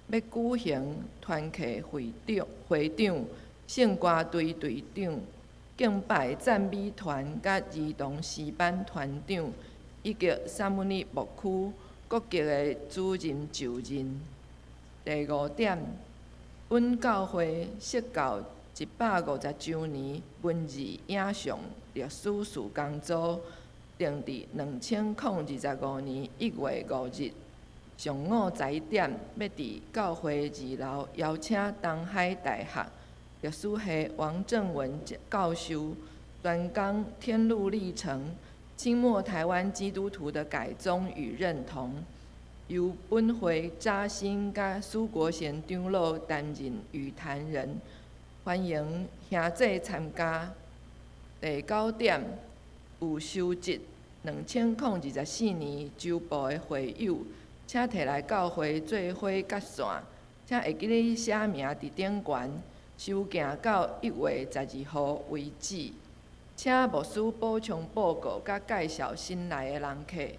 欲舉行團契會長、會長、聖歌隊隊長、敬拜讚美團佮兒童詩班團長，以及三文里牧區各級的主任就任。第五點，本教會釋教150週年文字影像歷史事工組，定佇2025年1月5日上午11點，欲佇教會二樓邀請東海大學歷史系王正文教授專講天路歷程：清末台灣基督徒的改宗與認同，由本會扎新佮蘇國賢長老擔任與談人，歡迎兄姊參加。第九點，有收集2024年周報的會友，請提來教會做伙結算，請會記得寫名佇頂懸，收件到1月12號為止。請牧師補充報告佮介紹新來的人客。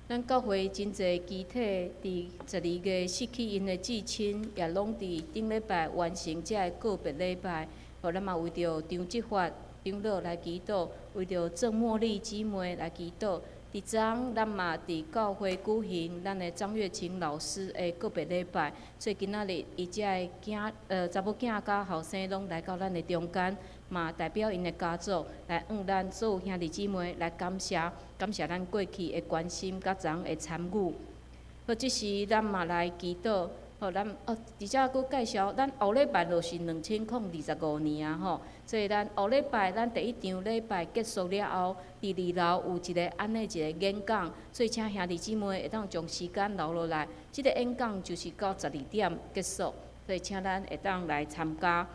咱教會真濟肢體佇12月失去𪜶的至親，也攏佇頂禮拜完成這个告別禮拜。予咱嘛為著張志發長老來祈禱，為著鄭茉莉姊妹來祈禱。佇昨昏咱嘛佇教會舉行咱的張月琴老師的告別禮拜，所以今仔日伊遮的囝查某囝佮後生攏來到咱的中間，嘛代表𪜶的家族來向咱所有兄弟姊妹來感謝，感謝咱過去的關心佮昨昏的參與。好，這時咱嘛來祈禱。好，咱哦，佇遮閣介紹，咱後禮拜就是2025年啊吼，所以咱後禮拜咱第一場禮拜結束了後，佇二樓有一个按呢一个演講，所以請兄弟姊妹會當將時間留落來。這个演講就是到12點結束，所以請咱會當來參加。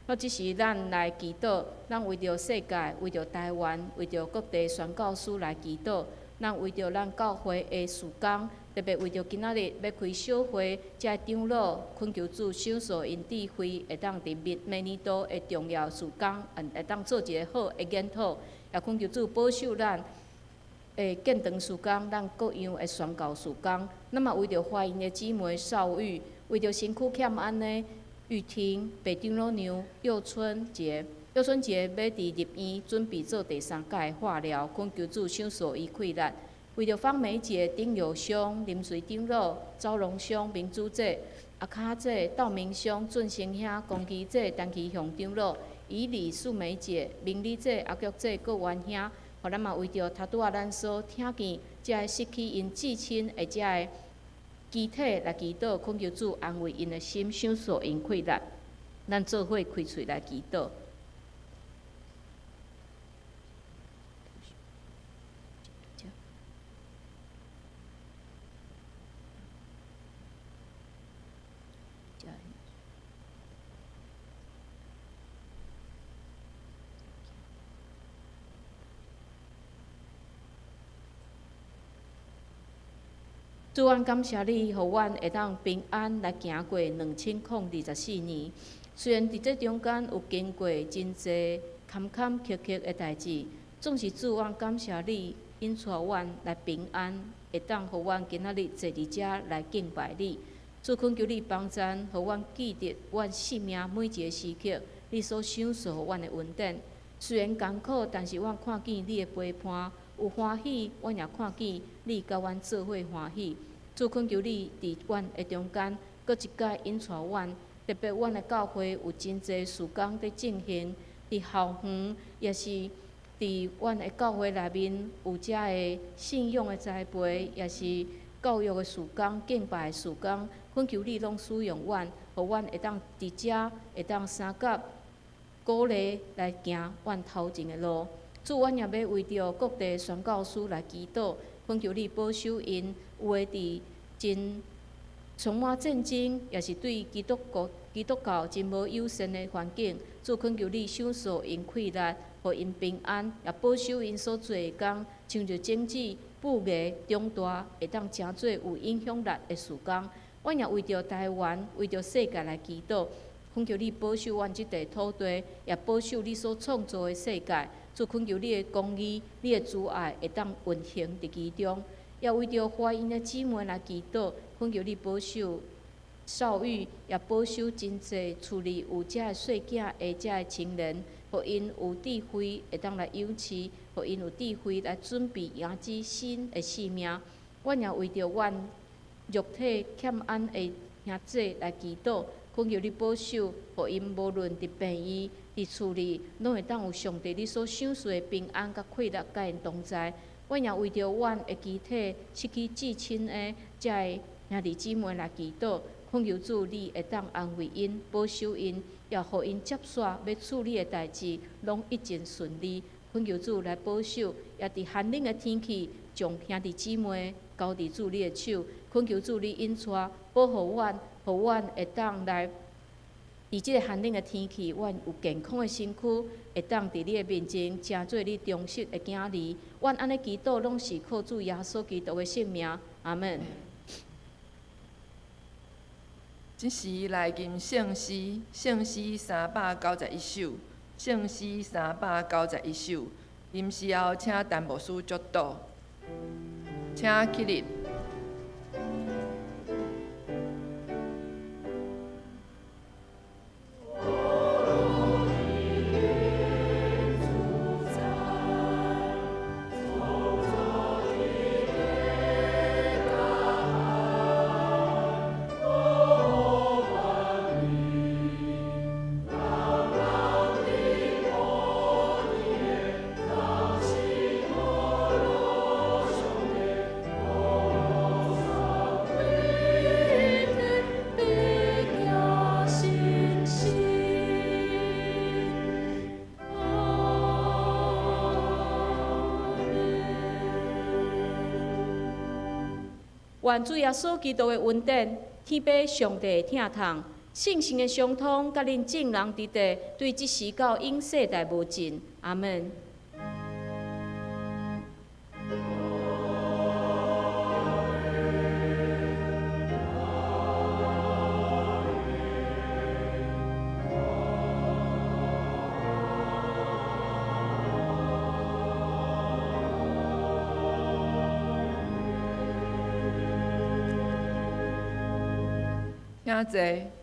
好，這時咱來祈禱，咱為著世界，為著台灣，為著各地宣教師來祈禱。咱為著咱教會的事工，特別為著今仔日欲開小會，遮長老懇求主賞賜𪜶智慧，會當佇明明年度的重要事工，會當做一個好的研討，也懇求主保守咱的建堂事工，咱各樣的宣教事工。咱嘛為著懷孕的姊妹少玉，為著身軀欠安的玉婷、白長老娘、幼春姐。幼春姐欲佇入院準備做第三擺化療，懇求主賞賜伊氣力。為著芳梅姐、丁友兄、林瑞長老、周榮兄、明珠姐、阿卡姐、道明兄、俊成兄、龚基姐、陳其雄長老、以李素梅姐、明麗姐、阿菊姐、郭元兄，予咱嘛為著頭拄仔咱所聽見遮个失去𪜶至親的遮个肢體來祈禱，懇求主安慰𪜶的心，賞賜𪜶氣力。咱做伙開喙來祈禱。主，阮感謝你，予阮會當平安來行過2024年。雖然佇這中間有經過真濟坎坎坷坷的代誌，總是主，阮感謝你引帶阮來平安，會當予阮今仔日坐佇遮來敬拜你。主，懇求你幫贊，予阮記得阮生命每一个時刻，你所賞賜予阮的恩典。雖然艱苦，但是阮看見你的陪伴，有歡喜，阮也看見你佮阮做伙歡喜。主，懇求你佇阮的中間，閣一擺引帶阮，特別阮的教會有真濟事工佇進行，佇校園，也是佇阮的教會內面有遮个信仰的栽培，也是教育的事工、敬拜的事工，懇求你攏使用阮，予阮會當佇遮會當相佮鼓勵來行阮頭前的路。主，阮也欲為著各地宣教師來祈禱，懇求你保守𪜶，有的佇真充滿戰爭，也是對基督國、基督教真無友善的環境。主，懇求你賞賜𪜶氣力，予𪜶平安，也保守𪜶所做的工，親像種子、布藝、長大，會當成做有影響力的事工。阮也為著台灣、為著世界來祈禱，懇求你保守阮這塊土地，也保守你所創造的世界。主，懇求你的公義、你的慈愛會當運行佇其中。也為著懷孕的姊妹來祈禱，懇求你保守少玉，也保守真濟厝裡有遮个細囝的遮个青年，予𪜶有智慧會當來養飼，予𪜶有智慧來準備迎接新的生命。阮也為著阮肉體欠安的兄姊來祈禱，懇求你保守，予𪜶無論佇病院、佇厝裡，攏會當有上帝你所賞賜的平安佮快樂，佮𪜶同在。阮也為著阮的肢體失去至親的遮个兄弟姊妹來祈禱，懇求主你會當安慰𪜶、保守𪜶，也予𪜶接續欲處理的代誌，攏一切順利。懇求主來保守，也佇寒冷的天氣，將兄弟姊妹交佇主你的手。懇求主你引帶保護阮，予阮會當來佇這个寒冷的天氣，阮有健康的身軀，會當佇你的面前，成做你忠實的囝兒。阮按呢祈禱，攏是靠主耶穌基督的聖名。阿門。這時來吟聖詩，聖詩391首，聖詩391首。吟詩後，請陳牧師祝禱，請起立。願主耶穌基督的恩典，天父上帝的疼痛，聖神的相通，佮恁眾人佇地，對這時到永世代無盡。阿門。請坐。